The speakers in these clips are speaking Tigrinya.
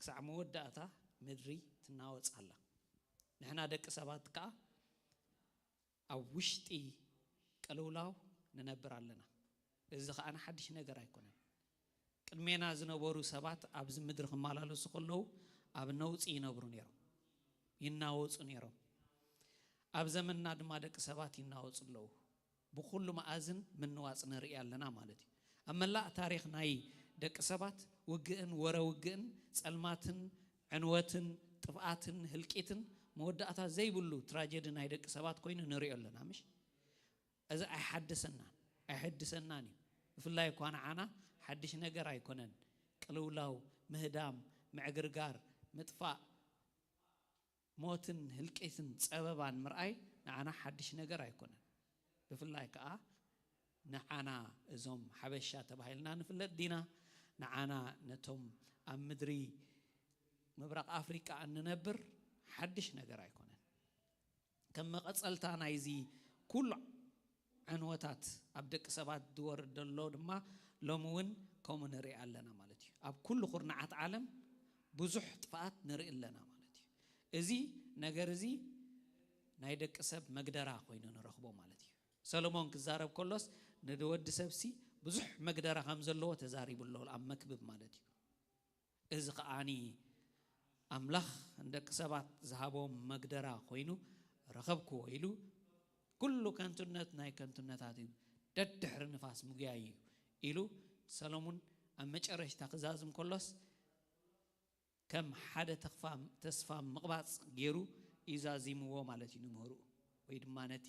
ክሳዕ መወዳእታ ምድሪ ትናወጽ ኣላ። ንሕና ደቂ ሰባት ከኣ ኣብ ውሽጢ ቅልውላው ንነብር ኣለና። እዚ ከኣ ሓድሽ ነገር ኣይኮነን። ቅድሜና ዝነበሩ ሰባት ኣብዚ ምድሪ ክመላለሱ ከለዉ ኣብ ነውጺ ይነብሩ ነይሮም፣ ይናወጹ ነይሮም። ኣብ ዘመንና ድማ ደቂ ሰባት ይናወጹ ኣለዉ። ብኹሉ መኣዝን ምንዋጽ ንርኢ ኣለና ማለት እዩ። ኣብ መላእ ታሪኽ ናይ ደቂ ሰባት ውግእን ወረ ውግእን፣ ጸልማትን ዕንወትን ጥፍኣትን ህልቂትን መወዳእታ ዘይብሉ ትራጀዲ ናይ ደቂ ሰባት ኮይኑ ንሪኦ ኣለና። ምሽ እዚ ኣይሓድሰናን ኣይሕድሰናን እዩ። ብፍላይ እኳ ንዓና ሓድሽ ነገር ኣይኮነን። ቅልውላው፣ ምህዳም፣ ምዕግርጋር፣ ምጥፋእ፣ ሞትን ህልቂትን ጸበባን ምርኣይ ንዓና ሓድሽ ነገር ኣይኮነን። ብፍላይ ከኣ ንዓና እዞም ሓበሻ ተባሂልና ንፍለጥ ዲና፣ ንዓና ነቶም ኣብ ምድሪ ምብራቕ ኣፍሪቃ እንነብር ሓድሽ ነገር ኣይኮነን። ከም መቐጸልታ ናይዚ ኩሉ ዕንወታት ኣብ ደቂ ሰባት ዝወርድ ዘሎ ድማ ሎሚ እውን ከምኡ ንርኢ ኣለና ማለት እዩ። ኣብ ኩሉ ኩርናዓት ዓለም ብዙሕ ጥፍኣት ንርኢ ኣለና ማለት እዩ። እዚ ነገር እዚ ናይ ደቂ ሰብ መግደራ ኮይኑ ንረኽቦ ማለት እዩ። ሰሎሞን ክዛረብ ከሎስ ንወዲ ሰብሲ ብዙሕ መግደራ ከም ዘለዎ ተዛሪቡ ኣሎ ኣብ መክብብ ማለት እዩ። እዚ ከኣኒ ኣምላኽ ንደቂ ሰባት ዝሃቦም መግደራ ኮይኑ ረኸብክዎ ኢሉ፣ ኩሉ ከንቱነት ናይ ከንቱነታት እዩ፣ ደድሕሪ ንፋስ ምጉያይ እዩ ኢሉ ሰሎሙን ኣብ መጨረሽታ ክዛዝም ከሎስ ከም ሓደ ተኽፋ-፣ ተስፋ ምቕባጽ ገይሩ እዩ ዛዚምዎ ማለት እዩ ንምህርኡ፣ ወይ ድማ ነቲ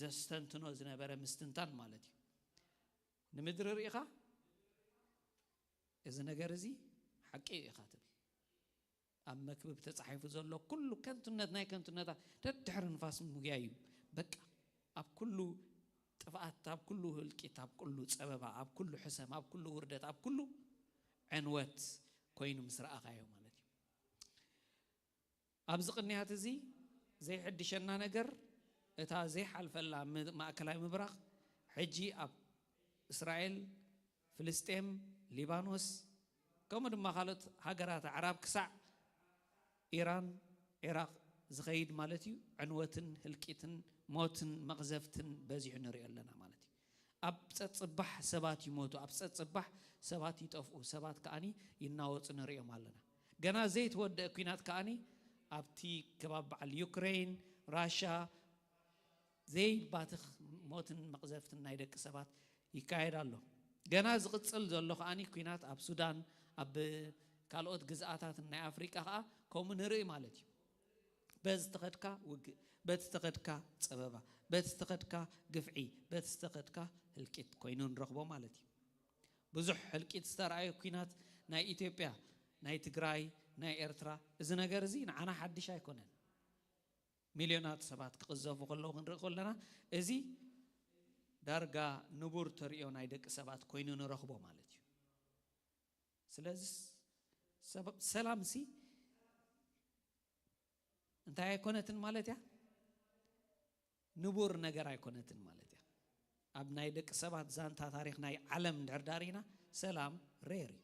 ዘስተንትኖ ዝነበረ ምስትንታን ማለት እዩ። ንምድሪ ርኢኻ እዚ ነገር እዚ ሓቂ እዩ ኢኻ ትብል። ኣብ መክብብ ተጻሒፉ ዘሎ ኩሉ ከንቱነት ናይ ከንቱነታት ደድሕሪ ንፋስ ምጉያይ እዩ። በቃ ኣብ ኩሉ ጥፍኣት፣ ኣብ ኩሉ ህልቂት፣ ኣብ ኩሉ ጸበባ፣ ኣብ ኩሉ ሕሰም፣ ኣብ ኩሉ ውርደት፣ ኣብ ኩሉ ዕንወት ኮይኑ ምስ ረኣኻዮ ማለት እዩ። ኣብዚ ቅንያት እዚ ዘይሕድሸና ነገር እታ ዘይሓልፈላ ም-፣ ማእከላይ ምብራቕ ሕጂ ኣብ እስራኤል፣ ፍልስጤም፣ ሊባኖስ፣ ከምኡ ድማ ካልኦት ሃገራት ኣዕራብ ክሳዕ ኢራን፣ ዒራቕ ዝኸይድ ማለት እዩ። ዕንወትን ህልቂትን ሞትን መቕዘፍትን በዚሑ ንሪኦ ኣለና ማለት እዩ። ኣብ ጸጽባሕ ሰባት ይሞቱ፣ ኣብ ጸጽባሕ ሰባት ይጠፍኡ፣ ሰባት ከኣኒ ይናወጹ ንሪኦም ኣለና። ገና ዘይተወደአ ኲናት ከኣኒ ኣብቲ ከባቢ በዓል ዩክሬን፣ ራሻ ዘይባትኽ ሞትን መቕዘፍትን ናይ ደቂ ሰባት ይካየድ ኣሎ። ገና ዝቕጽል ዘሎ ከኣኒ ኲናት ኣብ ሱዳን፣ ኣብ ካልኦት ግዝኣታት ናይ ኣፍሪቃ ከኣ ከምኡ ንርኢ ማለት እዩ። በዚ ተኸድካ ውግእ፣ በቲ ተኸድካ ጸበባ፣ በቲ ተኸድካ ግፍዒ፣ በቲ ተኸድካ ህልቂት ኮይኑ ንረኽቦ ማለት እዩ። ብዙሕ ህልቂት ዝተረኣየ ኲናት ናይ ኢትዮጵያ፣ ናይ ትግራይ፣ ናይ ኤርትራ፣ እዚ ነገር እዚ ንዓና ሓድሽ ኣይኮነን። ሚልዮናት ሰባት ክቕዘፉ ከለዉ ክንርኢ ከለና፣ እዚ ዳርጋ ንቡር ተርእዮ ናይ ደቂ ሰባት ኮይኑ ንረኽቦ ማለት እዩ። ስለዚ ሰበ-፣ ሰላምሲ እንታይ ኣይኮነትን ማለት እያ? ንቡር ነገር ኣይኮነትን ማለት እያ። ኣብ ናይ ደቂ ሰባት ዛንታ ታሪኽ ናይ ዓለም እንድሕር ዳሪና፣ ሰላም ሬር እዩ።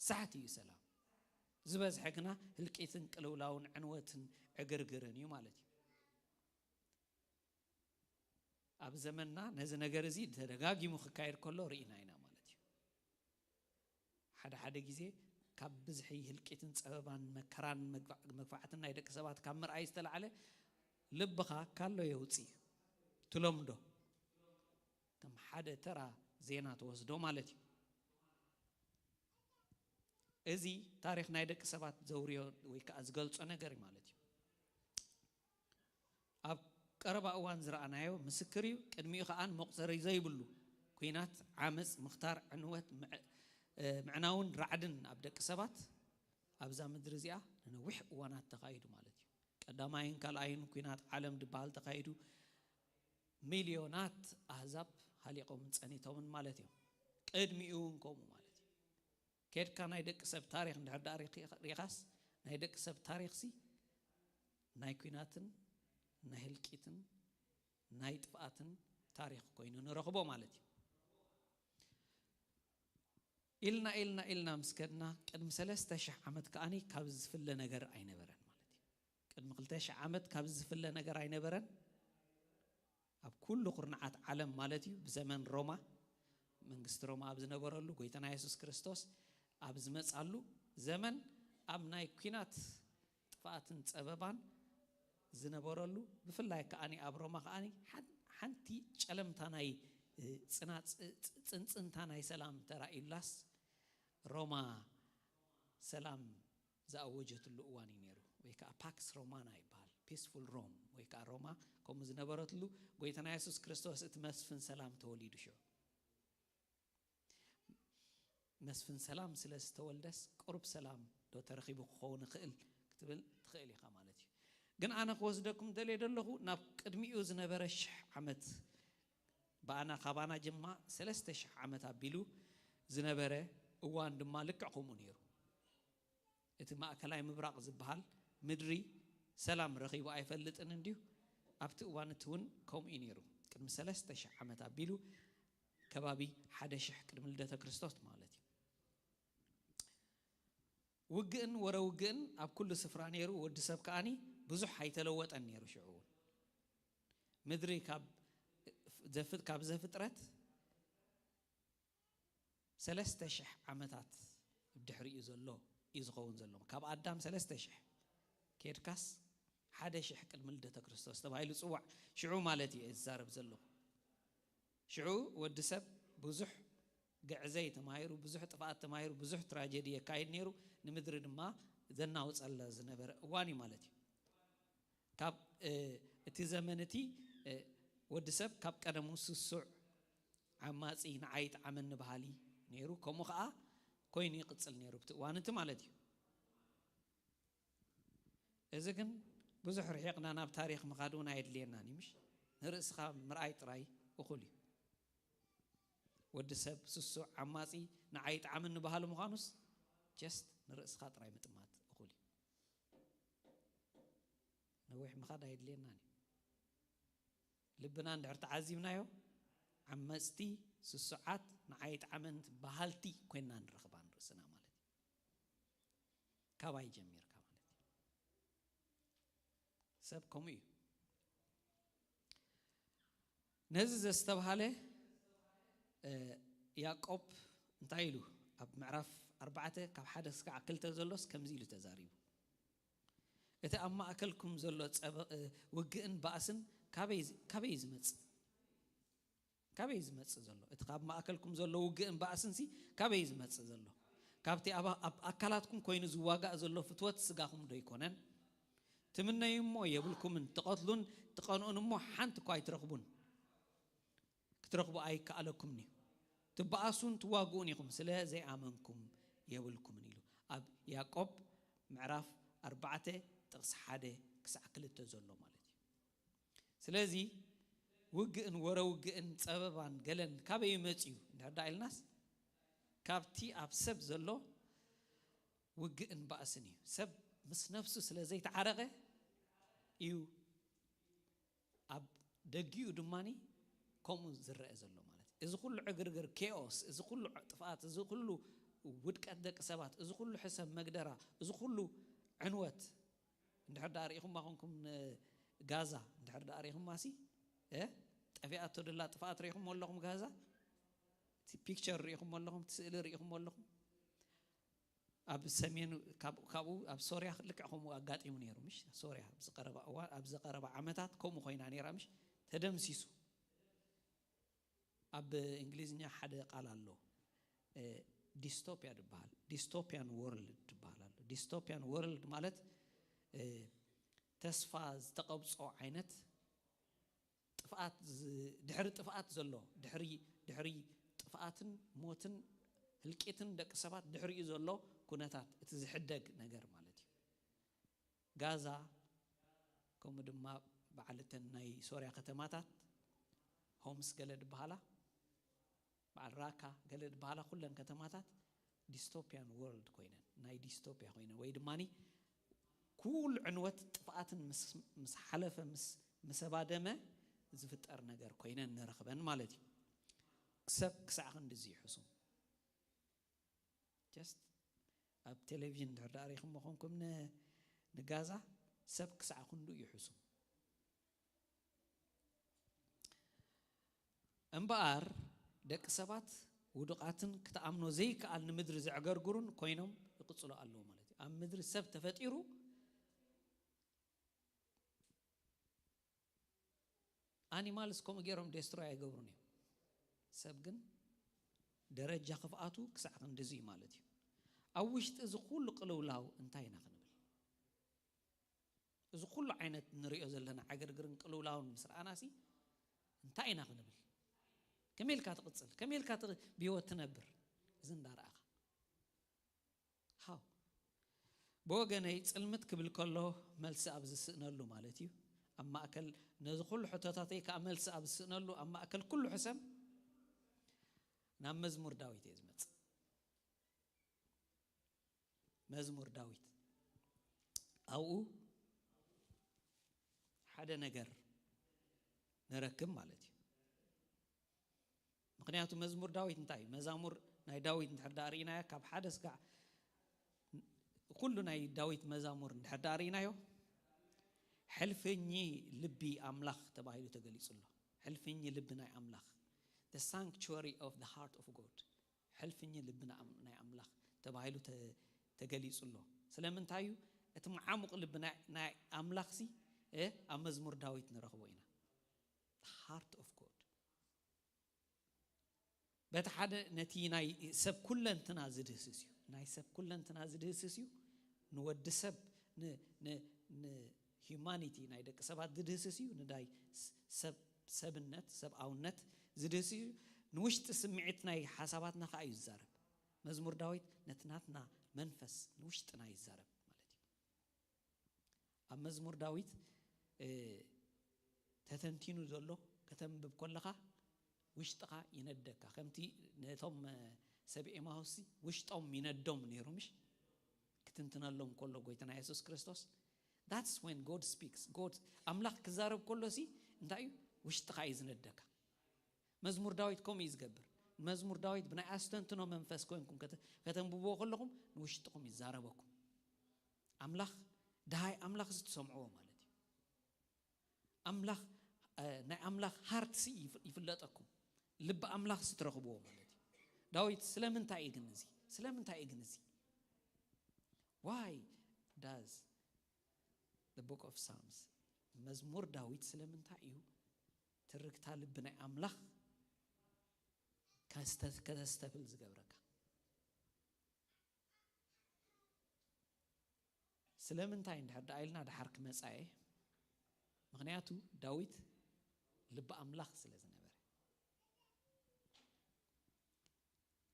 ሳሕቲ እዩ ሰላም። ዝበዝሐ ግና ህልቂትን ቅልውላውን ዕንወትን ዕግርግርን እዩ ማለት እዩ። ኣብ ዘመንና ነዚ ነገር እዚ ተደጋጊሙ ክካየድ ከሎ ርኢና ኢና ማለት እዩ። ሓደ ሓደ ግዜ ካብ ብዝሒ ህልቂትን ጸበባን መከራን መግፋ-፣ መግፋዕትን ናይ ደቂ ሰባት ካብ ምርኣይ ዝተላዕለ ልብኻ ካሎ የውጽእ እዩ። ትለምዶ ከም ሓደ ተራ ዜና ትወስዶ ማለት እዩ። እዚ ታሪኽ ናይ ደቂ ሰባት ዘውርዮ ወይ ከኣ ዝገልጾ ነገር እዩ ማለት እዩ። ኣብ ቀረባ እዋን ዝረኣናዮ ምስክር እዩ። ቅድሚኡ ከኣ መቑጸሪ ዘይብሉ ኲናት፣ ዓመጽ፣ ምኽታር፣ ዕንወት፣ ምዕ-፣ እ፣ ምዕናውን ራዕድን ኣብ ደቂ ሰባት ኣብዛ ምድሪ እዚኣ ንነዊሕ እዋናት ተኻይዱ ማለት እዩ። ቀዳማይን ካልኣይን ኲናት ዓለም ድበሃል ተኻይዱ፣ ሚልዮናት ኣህዛብ ሃሊቖምን ጸኒቶምን ማለት እዮም። ቅድሚኡ እውን ከምኡ ማለት እዩ። ኬድካ ናይ ደቂ ሰብ ታሪኽ እንድሕር ደኣ ሪኺ-፣ ሪኻስ፣ ናይ ደቂ ሰብ ታሪኽሲ ናይ ኲናትን ናይ ህልቂትን ናይ ጥፍኣትን ታሪኽ ኮይኑ ንረኽቦ ማለት እዩ። ኢልና ኢልና ኢልና ምስ ከድና ቅድሚ ሰለስተ ሽሕ ዓመት ከኣኒ ካብ ዝፍለ ነገር ኣይነበረን ማለት እዩ። ቅድሚ ክልተ ሽሕ ዓመት ካብ ዝፍለ ነገር ኣይነበረን። ኣብ ኩሉ ኩርናዓት ዓለም ማለት እዩ። ብዘመን ሮማ፣ መንግስቲ ሮማ ኣብ ዝነበረሉ፣ ጎይታና የሱስ ክርስቶስ ኣብ ዝመጻሉ ዘመን፣ ኣብ ናይ ኲናት ጥፍኣትን ጸበባን ዝነበረሉ፣ ብፍላይ ከኣኒ ኣብ ሮማ ከኣኒ ሓን- ሓንቲ ጨለምታ ናይ፣ እ፣ ጽና- ጽ- ጽ- ጽንጽንታ ናይ ሰላም ተራእዩላስ፣ ሮማ ሰላም ዝኣወጀትሉ እዋን እዩ ነይሩ። ወይ ከዓ ፓክስ ሮማና ይበሃል፣ ፒስፉል ሮም። ወይ ከዓ ሮማ ከምኡ ዝነበረትሉ፣ ጎይታና የሱስ ክርስቶስ እቲ መስፍን ሰላም ተወሊዱ። ሽዑ መስፍን ሰላም ስለ ዝተወልደስ፣ ቁሩብ ሰላም ዶ ተረኺቡ ክኸውን ይኽእል ክትብል ትኽእል ኢኻ ማለት እዩ። ግን ኣነ ክወስደኩም ደልየ ዘለኹ ናብ ቅድሚኡ ዝነበረ ሽሕ ዓመት፣ ብኣና፣ ካባና ጅማ ሰለስተ ሽሕ ዓመት ኣቢሉ ዝነበረ እዋን ድማ ልክዕ ከምኡ ነይሩ። እቲ ማእከላይ ምብራቕ ዝበሃል ምድሪ ሰላም ረኺቡ ኣይፈልጥን እንድዩ። ኣብቲ እዋን እቲ እውን ከምኡ እዩ ነይሩ። ቅድሚ ሰለስተ ሽሕ ዓመት ኣቢሉ፣ ከባቢ ሓደ ሽሕ ቅድሚ ልደተ ክርስቶስ ማለት እዩ። ውግእን ወረ ውግእን ኣብ ኩሉ ስፍራ ነይሩ። ወዲ ሰብ ከኣኒ ብዙሕ ኣይተለወጠን ነይሩ። ሽዑ እውን ምድሪ ካብ ዘፍ- ካብ ዘፍጥረት ሰለስተ ሽሕ ዓመታት ብድሕሪኡ ዘሎ እዩ ዝኸውን ዘሎ። ካብ ኣዳም ሰለስተ ሽሕ ኬድካስ ሓደ ሽሕ ቅድሚ ልደተ ክርስቶስ ተባሂሉ ጽዋዕ። ሽዑ ማለት እዩ ዝዛረብ ዘለኹ። ሽዑ ወዲ ሰብ ብዙሕ ግዕዘይ ተማሂሩ፣ ብዙሕ ጥፍኣት ተማሂሩ፣ ብዙሕ ትራጀዲ የካይድ ነይሩ፣ ንምድሪ ድማ ዘናውጸላ ዝነበረ እዋን እዩ ማለት እዩ። ካብ፣ እ፣ እቲ ዘመን እቲ፣ እ፣ ወዲ ሰብ ካብ ቀደሙ ስሱዕ፣ ዓማጺ፣ ንዓይ ጥዓመኒ በሃሊ ነይሩ። ከምኡ ኸኣ ኮይኑ ይቕጽል ነይሩ ኣብቲ እዋን እቲ ማለት እዩ። እዚ ግን ብዙሕ ርሒቕና ናብ ታሪኽ ምኻድ እውን ኣየድልየናን እዩ፣ ምሽ? ንርእስኻ ምርኣይ ጥራይ እኹል እዩ። ወዲ ሰብ ስሱዕ፣ ዓማጺ፣ ንዓይ ጥዓመኒ በሃሊ ምዃኑስ፣ ጀስት ንርእስኻ ጥራይ ምጥማት እኹል እዩ። ነዊሕ ምኻድ ኣየድልየናን እዩ። ልብና እንድሕር ተዓዚብናዮ፣ ዓመጽቲ፣ ስሱዓት፣ ንዓይ ጥዓመኒ በሃልቲ ኮይንና ንረኽባ ንርእስና ማለት እዩ። ካባይ ጀሚርካ ማለት እዩ። ሰብ ከምኡ እዩ። ነዚ ዘስተብሃለ፣ እ፣ ያዕቆብ እንታይ ኢሉ? ኣብ ምዕራፍ ኣርባዕተ ካብ ሓደ እስካዕ ክልተ ዘሎስ ከምዚ ኢሉ ተዛሪቡ። እቲ ኣብ ማእከልኩም ዘሎ ጸበ-፣ እ፣ ውግእን ባእስን ካበይ ዝ-፣ ካበይ እዩ ዝመጽእ? ካበይ እዩ ዝመጽእ ዘሎ? እቲ ካብ ማእከልኩም ዘሎ ውግእን ባእስንሲ ካበይ እዩ ዝመጽእ ዘሎ? ካብቲ ኣብ፣ ኣብ ኣካላትኩም ኮይኑ ዝዋጋእ ዘሎ ፍትወት ስጋኹም ዶ ኣይኮነን? ትምነዩ እሞ የብልኩምን፣ ትቐትሉን ትቐንኡን እሞ ሓንቲ እኳ ኣይትረኽቡን። ክትረኽቡ ኣይከኣለኩምን እዩ። ትበኣሱን ትዋግኡን ኢኹም፣ ስለ ዘይኣመንኩም የብልኩምን ኢሉ። ኣብ ያዕቆብ ምዕራፍ ኣርባዕተ ጥቕሲ ሓደ ክሳዕ ክልተ ዘሎ ማለት እዩ። ስለዚ ውግእን ወረ ውግእን ጸበባን ገለን ካበይ መጽዩ እንድሕር ደኣ ኢልናስ፣ ካብቲ ኣብ ሰብ ዘሎ ውግእን ባእስን እዩ። ሰብ ምስ ነፍሱ ስለ ዘይተዓረቐ እዩ ኣብ ደጊኡ ድማኒ ከምኡ ዝረአ ዘሎ ማለት እዩ። እዚ ኩሉ ዕግርግር፣ ኬኦስ፣ እዚ ኩሉ ጥፍኣት፣ እዚ ኩሉ ውድቀት ደቂ ሰባት፣ እዚ ኩሉ ሕሰም መግደራ፣ እዚ ኩሉ ዕንወት፣ እንድሕር ደኣ ርኢኹማ ኮንኩም ንጋዛ፣ እንድሕር ደኣ ርኢኹማ ሲ፣ እ? ጠፊኣቶ ደላ ጥፍኣት ርኢኹሞ ኣለኹም ጋዛ? እቲ ፒክቸር ርኢኹሞ ኣለኹም? እቲ ስእሊ ርኢኹሞ ኣለኹም? ኣብ ሰሜን ካብ-፣ ካብኡ ኣብ ሶርያ ልክዕ ከምኡ ኣጋጢሙ ነይሩ፣ ምሽ? ሶርያ ኣብዚ ቀረባ እዋን፣ ኣብዚ ቀረባ ዓመታት ከምኡ ኮይና ነይራ፣ ምሽ? ተደምሲሱ። ኣብ እንግሊዝኛ ሓደ ቃል ኣሎ፣ እ፣ ዲስቶፒያ ዝበሃል፣ ዲስቶፒያን ወርልድ ዝበሃል ኣሎ። ዲስቶፒያን ወርልድ ማለት፣ እ፣ ተስፋ ዝተቐብጾ ዓይነት ጥፍኣት ዝ-፣ ድሕሪ ጥፍኣት ዘሎ፣ ድሕሪ፣ ድሕሪ ጥፍኣትን ሞትን ህልቂትን ደቂ ሰባት ድሕሪኡ ዘሎ ኩነታት፣ እቲ ዝሕደግ ነገር ማለት እዩ። ጋዛ፣ ከምኡ ድማ በዓል እተን ናይ ሶርያ ከተማታት፣ ሆምስ ገለ ድበሃላ፣ በዓል ራካ ገለ ድበሃላ፣ ኩለን ከተማታት ዲስቶፒያን ወርልድ ኮይነን፣ ናይ ዲስቶፒያ ኮይነን፣ ወይ ድማኒ ኩሉ ዕንወት ጥፍኣትን ምስ፣ ምስ ሓለፈ፣ ምስ፣ ምስ ኣባደመ ዝፍጠር ነገር ኮይነን ንረኽበን ማለት እዩ። ሰብ ክሳዕ ክንድዚ እዩ ሕሱም። Just ኣብ ቴሌቪዥን ድሕር ዳኣ ሪኹም መኾንኩም ንጋዛ ሰብ ክሳዕ ክንዱ እዩ ሕሱም። እምበኣር ደቂ ሰባት ውዱቓትን ክትኣምኖ ዘይከኣል ንምድሪ ዘዕገርግሩን ኮይኖም ይቕጽሉ ኣለዉ ማለት እዩ። ኣብ ምድሪ ሰብ ተፈጢሩ ኣኒማልስ ከምኡ ገይሮም ዴስትሮይ ኣይገብሩን እዮም። ሰብ ግን ደረጃ ክፍኣቱ ክሳዕ ክንድዚ እዩ ማለት እዩ። ኣብ ውሽጢ እዚ ኩሉ ቅልውላው እንታይ ኢና ክንብል? እዚ ኩሉ ዓይነት ንሪኦ ዘለና ዕግርግርን ቅልውላውን ምስ ረኣናሲ እንታይ ኢና ክንብል? ከመይ ኢልካ ትቕጽል? ከመይ ኢልካ ት- ብህይወት ትነብር? እዚ እንዳረኣኻ ሃው ብወገነይ ጽልምት ክብል ከሎ መልሲ ኣብ ዝስእነሉ ማለት እዩ። ኣብ ማእከል ነዚ ኩሉ ሕቶታተይ ከዓ መልሲ ኣብ ዝስእነሉ ኣብ ማእከል ኩሉ ሕሰም ናብ መዝሙር ዳዊት እየ ዝመጽእ። መዝሙር ዳዊት ኣብኡ ሓደ ነገር ንረክብ ማለት እዩ። ምክንያቱ መዝሙር ዳዊት እንታይ እዩ? መዛሙር ናይ ዳዊት እንድሕር ዳኣ ርኢናዮ ካብ ሓደ ስጋዕ ኩሉ ናይ ዳዊት መዛሙር እንድሕር ዳኣ ርኢናዮ ሕልፍኚ ልቢ ኣምላኽ ተባሂሉ ተገሊጹ ኣሎ። ሕልፍኚ ልቢ ናይ ኣምላኽ the sanctuary of the heart of God ሕልፍኚ ልቢ ናይ ኣም- ናይ ኣምላኽ ተባሂሉ ተ- ተገሊጹ ኣሎ። ስለምንታይ እዩ? እቲ መዓሙቕ ልቢ ናይ- ናይ ኣምላኽሲ እ፣ ኣብ መዝሙር ዳዊት ንረኽቦ ኢና። The heart of God በቲ ሓደ ነቲ ናይ ሰብ ኩለንትና ዝድህስስ እዩ። ናይ ሰብ ኩለንትና ዝድህስስ እዩ። ንወዲ ሰብ ን- ን- ንሂዩማኒቲ ናይ ደቂ ሰባት ዝድህስስ እዩ። ንዳይ ስ- ሰብ ሰብነት ሰብኣውነት ዝድህስስ እዩ። ንውሽጢ ስምዒት ናይ ሓሳባትና ከዓ እዩ ዝዛረብ። መዝሙር ዳዊት ነቲ ናትና መንፈስ ንውሽጥና ይዛረብ ማለት እዩ። ኣብ መዝሙር ዳዊት እ፣ ተተንቲኑ ዘሎ ከተንብብ ከለኻ ውሽጥኻ ይነደካ። ከምቲ ነቶም እ፣ ሰብ ኤማሁስ ውሽጦም ይነዶም ነይሩ ምሽ ክትንትነሎም ከሎ ጎይታና የሱስ ክርስቶስ that's when God speaks God ኣምላኽ ክዛረብ ከሎ ሲ እንታይ እዩ ውሽጥኻ እዩ ዝነደካ። መዝሙር ዳዊት ከምኡ እዩ ዝገብር። መዝሙር ዳዊት ብናይ ኣስተንትኖ መንፈስ ኮይንኩም ከተ- ከተንብብዎ ከለኹም ንውሽጥኹም ይዛረበኩም። ኣምላኽ ድሃይ ኣምላኽ እዚ ትሰምዕዎ ማለት እዩ። ኣምላኽ እ፣ ናይ ኣምላኽ ሃርት ሲ ይፍ- ይፍለጠኩም። ልቢ ኣምላኽ ሲ ትረኽብዎ ማለት እዩ። ዳዊት ስለምንታይ እዩ ግን እዚ ስለምንታይ እዩ ግን እዚ why does the book of Psalms መዝሙር ዳዊት ስለምንታይ እዩ ትርግታ ልቢ ናይ ኣምላኽ ከስተ- ከተስተብል ዝገብረካ? ስለምንታይ እንድሕር ደኣ ኢልና ደሓር ክመጻ እየ። ምኽንያቱ ዳዊት ልቢ ኣምላኽ ስለ ዝነበረ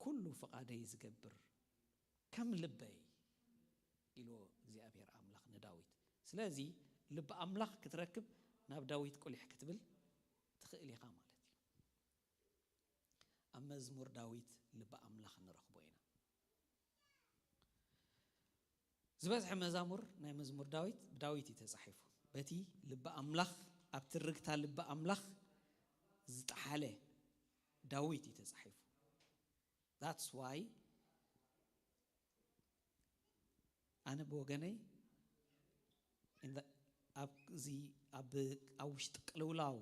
ኩሉ ፍቓደይ ዝገብር ከም ልበይ ኢልዎ እግዚኣብሔር ኣምላኽ ንዳዊት። ስለዚ ልቢ ኣምላኽ ክትረክብ ናብ ዳዊት ቁሊሕ ክትብል ትኽእል ኢኻ ማለት እዩ። ኣብ መዝሙር ዳዊት ልቢ ኣምላኽ ንረኽቦ ኢና። ዝበዝሐ መዛሙር ናይ መዝሙር ዳዊት ብዳዊት እዩ ተጻሒፉ። በቲ ልቢ ኣምላኽ ኣብ ትርግታ ልቢ ኣምላኽ ዝጠሓለ ዳዊት እዩ ተጻሒፉ። That's why ኣነ ብወገነይ in the- ኣብዚ ኣብ ኣብ ውሽጢ ቅልውላው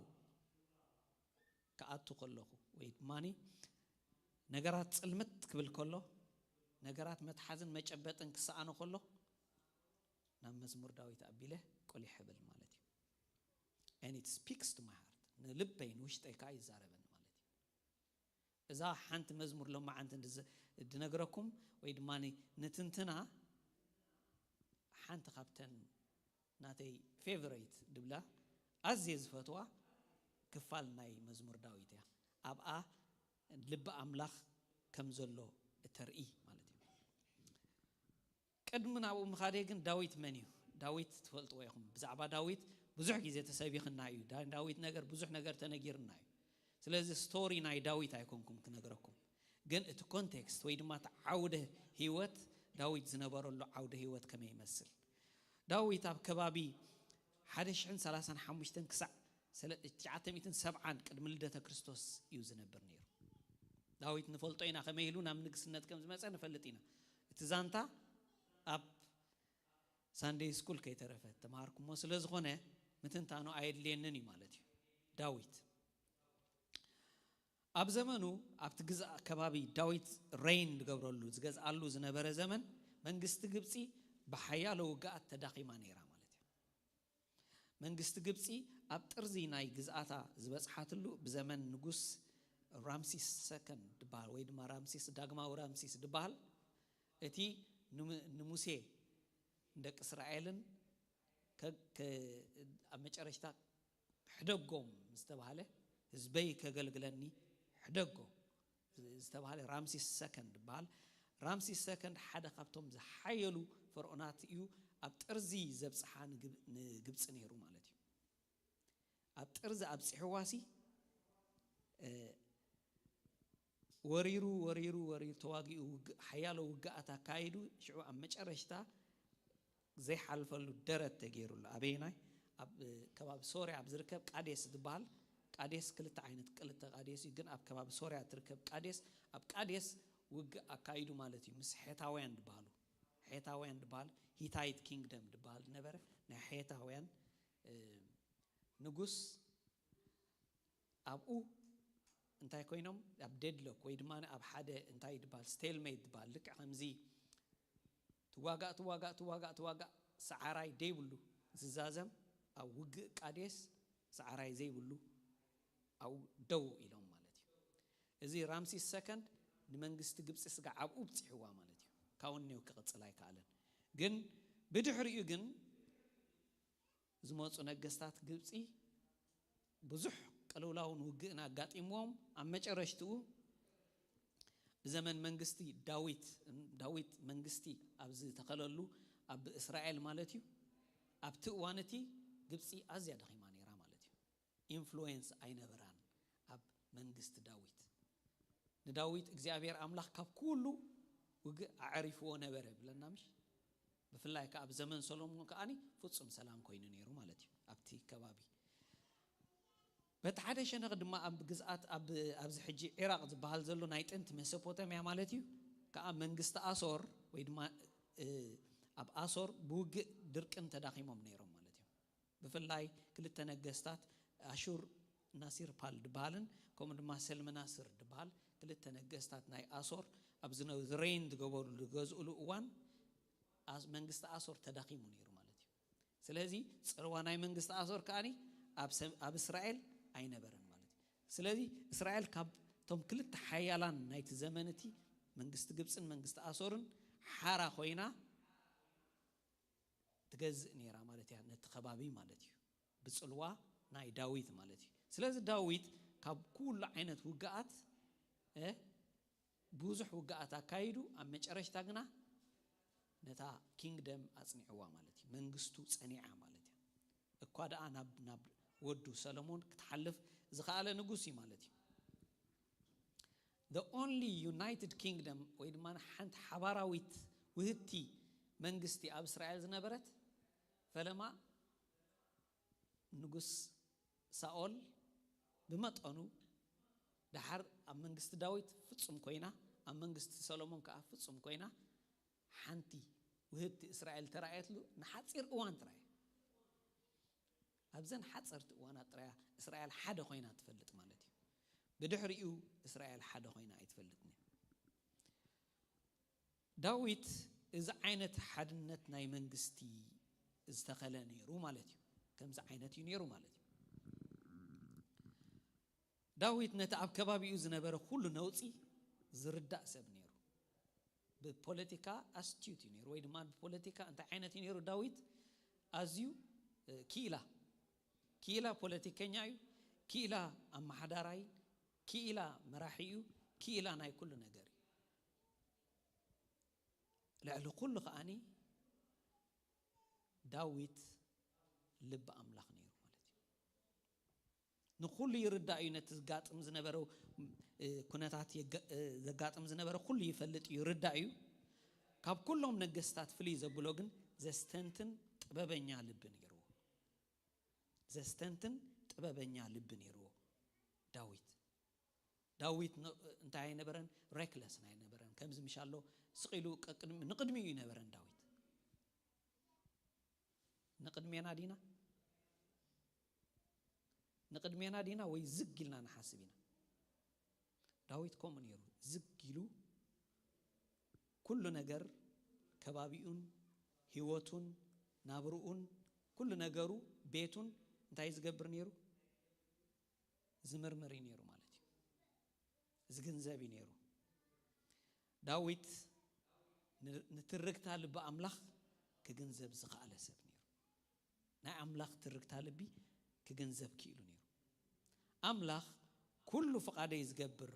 ክኣቱ ከለኹ ወይ ድማ ነገራት ጽልምት ክብል ከሎ ነገራት መትሓዝን መጨበጥን ክሰኣኖ ከሎ ናብ መዝሙር ዳዊት ኣቢለ ቁሊሕ እብል ማለት እዩ። And it speaks to my heart ንልበይ ንውሽጠይ ከዓ ይዛረበኒ ማለት እዩ። እዛ ሓንቲ መዝሙር ሎማዓንቲ እንድነግረኩም ወይ ድማ ንትንትና ሓንቲ ካብተን ናተይ ፌቨሬት ድብላ ኣዝየ ዝፈትዋ ክፋል ናይ መዝሙር ዳዊት እያ። ኣብኣ ልቢ ኣምላኽ ከም ዘሎ እተርኢ ማለት እዩ። ቅድሚ ናብኡ ምኻደይ ግን ዳዊት መን እዩ? ዳዊት ትፈልጥዎ ኢኹም። ብዛዕባ ዳዊት ብዙሕ ግዜ ተሰቢኽና እዩ። ዳ- ዳዊት ነገር ብዙሕ ነገር ተነጊርና እዩ። ስለዚ ስቶሪ ናይ ዳዊት ኣይኮንኩም ክነግረኩም፣ ግን እቲ ኮንቴክስት ወይ ድማ እቲ ዓውደ ህይወት ዳዊት ዝነበረሉ ዓውደ ህይወት ከመይ ይመስል? ዳዊት ኣብ ከባቢ ሓደ ሽሕን ሰላሳን ሓሙሽተን ክሳዕ ሰለ- ትሽዓተ ሚእትን ሰብዓን ቅድሚ ልደተ ክርስቶስ እዩ ዝነብር ነይሩ። ዳዊት ንፈልጦ ኢና፣ ከመይ ኢሉ ናብ ንግስነት ከም ዝመጸ ንፈልጥ ኢና። እቲ ዛንታ ኣብ ሳንደይ ስኩል ከይተረፈ ተማሃርኩሞ ስለ ዝኾነ ምትንታኑ ኣየድልየንን እዩ ማለት እዩ። ዳዊት ኣብ ዘመኑ ኣብቲ ግዛእ ከባቢ ዳዊት ሬይን ዝገብረሉ ዝገዝኣሉ ዝነበረ ዘመን መንግስቲ ግብፂ ብሓያሎ ውግኣት ተዳኺማ ነይራ ማለት እዩ። መንግስቲ ግብፂ ኣብ ጥርዚ ናይ ግዝኣታ ዝበፅሓትሉ ብዘመን ንጉስ ራምሲስ ሰከንድ ዝበሃል ወይ ድማ ራምሲስ ዳግማዊ ራምሲስ ዝበሃል እቲ ንሙ- ንሙሴ ንደቂ እስራኤልን ከ- ከ- ኣብ መጨረሽታ ሕደጎም ዝተባህለ ህዝበይ ከገልግለኒ ሕደጎ ዝተባህለ ራምሲስ ሰከንድ ይበሃል። ራምሲስ ሰከንድ ሓደ ካብቶም ዝሓየሉ ፈርኦናት እዩ። ኣብ ጥርዚ ዘብፅሓ ንግብ- ንግብፂ ነይሩ ማለት እዩ። ኣብ ጥርዚ ኣብፂሕዋሲ ወሪሩ ወሪሩ ወሪሩ ተዋጊኡ ውግ- ሓያሎ ውግኣት ኣካይዱ ሽዑ ኣብ መጨረሽታ ዘይሓልፈሉ ደረት ተገይሩሉ ኣበየናይ ኣብ ከባቢ ሶርያ ኣብ ዝርከብ ቃዴስ ዝበሃል ቃዴስ ክልተ ዓይነት ክልተ ቃዴስ እዩ ግን ኣብ ከባቢ ሶርያ ትርከብ ቃዴስ ኣብ ቃዴስ ውግእ ኣካይዱ ማለት እዩ ምስ ሔታውያን ዝበሃሉ ሔታውያን ዝበሃል ሂታይት ኪንግደም ዝበሃል ነበረ ናይ ሔታውያን ንጉስ ኣብኡ እንታይ ኮይኖም ኣብ ዴድሎክ ወይ ድማ ኣብ ሓደ እንታይ ዝበሃል ስቴልሜት ዝበሃል ልክዕ ከምዚ ትዋጋእ ትዋጋእ ትዋጋእ ትዋጋእ ሰዓራይ ደይብሉ ዝዛዘም ኣብ ውግእ ቃዴስ ሰዓራይ ዘይብሉ ኣብኡ ደው ኢሎም ማለት እዩ። እዚ ራምሲስ ሰከንድ ንመንግስቲ ግብፂ ስጋ ኣብኡ ብፂሕዋ ማለት እዩ። ካውኔው ክቕፅል ኣይከኣለን። ግን ብድሕሪኡ ግን ዝመፁ ነገስታት ግብፂ ብዙሕ ቅልውላውን ውግእን ኣጋጢምዎም ኣብ መጨረሽትኡ ብዘመን መንግስቲ ዳዊት ዳዊት መንግስቲ ኣብ ዝተኸለሉ ኣብ እስራኤል ማለት እዩ ኣብቲ እዋን እቲ ግብፂ ኣዝያ ደኺማ ነይራ ማለት እዩ ኢንፍሉዌንስ ኣይነበራን ኣብ መንግስቲ ዳዊት ንዳዊት እግዚኣብሔር ኣምላኽ ካብ ኩሉ ውግእ ኣዕሪፍዎ ነበረ ብለና ምሽ ብፍላይ ከዓ ኣብ ዘመን ሰሎሞን ከዓኒ ፍጹም ሰላም ኮይኑ ነይሩ ማለት እዩ ኣብቲ ከባቢ በቲ ሓደ ሸነኽ ድማ ኣብ ግዝኣት ኣብዚ ሕጂ ዒራቕ ዝበሃል ዘሎ ናይ ጥንቲ ሜሶፖታሚያ ማለት እዩ ከዓ መንግስቲ ኣሶር ወይ ድማ ኣብ ኣሶር ብውግእ ድርቅን ተዳኺሞም ነይሮም ማለት እዩ ብፍላይ ክልተ ነገስታት ኣሹር ናሲርፓል ድበሃልን ከምኡ ድማ ሰልመናስር ድበሃል ክልተ ነገስታት ናይ ኣሶር ኣብ ዝረይን ዝገበሩ ዝገዝእሉ እዋን መንግስቲ ኣሶር ተዳኺሙ ነይሩ ማለት እዩ ስለዚ ፅልዋ ናይ መንግስቲ ኣሶር ከዓኒ ኣብ እስራኤል ኣይነበረን ማለት እዩ ስለዚ እስራኤል ካብ ቶም ክልተ ሓያላን ናይቲ ዘመን እቲ መንግስቲ ግብፅን መንግስቲ ኣሶርን ሓራ ኮይና ትገዝእ ነይራ ማለት እያ ነቲ ከባቢ ማለት እዩ ብፅልዋ ናይ ዳዊት ማለት እዩ ስለዚ ዳዊት ካብ ኩሉ ዓይነት ውግኣት ብዙሕ ውግኣት ኣካይዱ ኣብ መጨረሽታ ግና ነታ ኪንግደም ኣፅኒዕዋ ማለት እዩ መንግስቱ ፀኒዓ ማለት እዩ እኳ ደኣ ናብ ናብ ወዱ ሰለሞን ክትሓልፍ ዝኸኣለ ንጉስ እዩ ማለት እዩ the only united kingdom ወይ ድማ ሓንቲ ሓባራዊት ውህቲ መንግስቲ ኣብ እስራኤል ዝነበረት ፈለማ ንጉስ ሳኦል ብመጠኑ ደሓር ኣብ መንግስቲ ዳዊት ፍጹም ኮይና ኣብ መንግስቲ ሰሎሞን ከዓ ፍጹም ኮይና ሓንቲ ውህብቲ እስራኤል ተራእየትሉ ንሓፂር እዋን ጥራይ ኣብዘን ሓፀርቲ እዋናት ጥራያ እስራኤል ሓደ ኮይና ትፈልጥ ማለት እዩ ብድሕሪኡ እስራኤል ሓደ ኮይና ኣይትፈልጥን ዳዊት እዚ ዓይነት ሓድነት ናይ መንግስቲ ዝተኸለ ነይሩ ማለት እዩ ከምዚ ዓይነት እዩ ነይሩ ማለት እዩ ዳዊት ነቲ ኣብ ከባቢኡ ዝነበረ ኩሉ ነውፂ ዝርዳእ ሰብ ነይሩ ብፖለቲካ ኣስቲዩት እዩ ነይሩ ወይ ድማ ብፖለቲካ እንታይ ዓይነት እዩ ነይሩ ዳዊት ኣዝዩ ክኢላ ክኢላ ፖለቲከኛ እዩ ክኢላ ኣመሓዳራይ ክኢላ መራሒ እዩ ክኢላ ናይ ኩሉ ነገር እዩ ልዕሊ ኩሉ ከዓኒ ዳዊት ልቢ ኣምላኽ ነይሩ ማለት እዩ ንኩሉ ይርዳእ እዩ ነቲ ዝጋጥም ዝነበረ ኩነታት ዘጋጥም ዝነበረ ኩሉ ይፈልጥ እዩ ይርዳእ እዩ ካብ ኩሎም ነገስታት ፍልይ ዘብሎ ግን ዘስተንትን ጥበበኛ ልቢ ነይርዎ ዘስተንትን ጥበበኛ ልቢ ነይርዎ ዳዊት ዳዊት ን- እንታይ ኣይነበረን? ሬክለስ ኣይነበረን። ከምዚ ምሽ ኣሎ ስቕ ኢሉ ቀቅድሚ- ንቕድሚኡ ይነበረን ዳዊት። ንቕድሜና ዲና ንቕድሜና ዲና ወይ ዝግ ኢልና ንሓስብ ኢና? ዳዊት ከምኡ ነይሩ። ዝግ ኢሉ ኩሉ ነገር ከባቢኡን ህይወቱን ናብርኡን ኩሉ ነገሩ ቤቱን እንታይ ዝገብር ነይሩ? ዝምርምር እዩ ነይሩ ማለት እዩ። ዝግንዘብ እዩ ነይሩ። ዳዊት ን- ንትርግታ ልቢ ኣምላኽ ክግንዘብ ዝኸኣለ ሰብ ነይሩ። ናይ ኣምላኽ ትርግታ ልቢ ክግንዘብ ክኢሉ ነይሩ። ኣምላኽ ኩሉ ፍቓደይ ዝገብር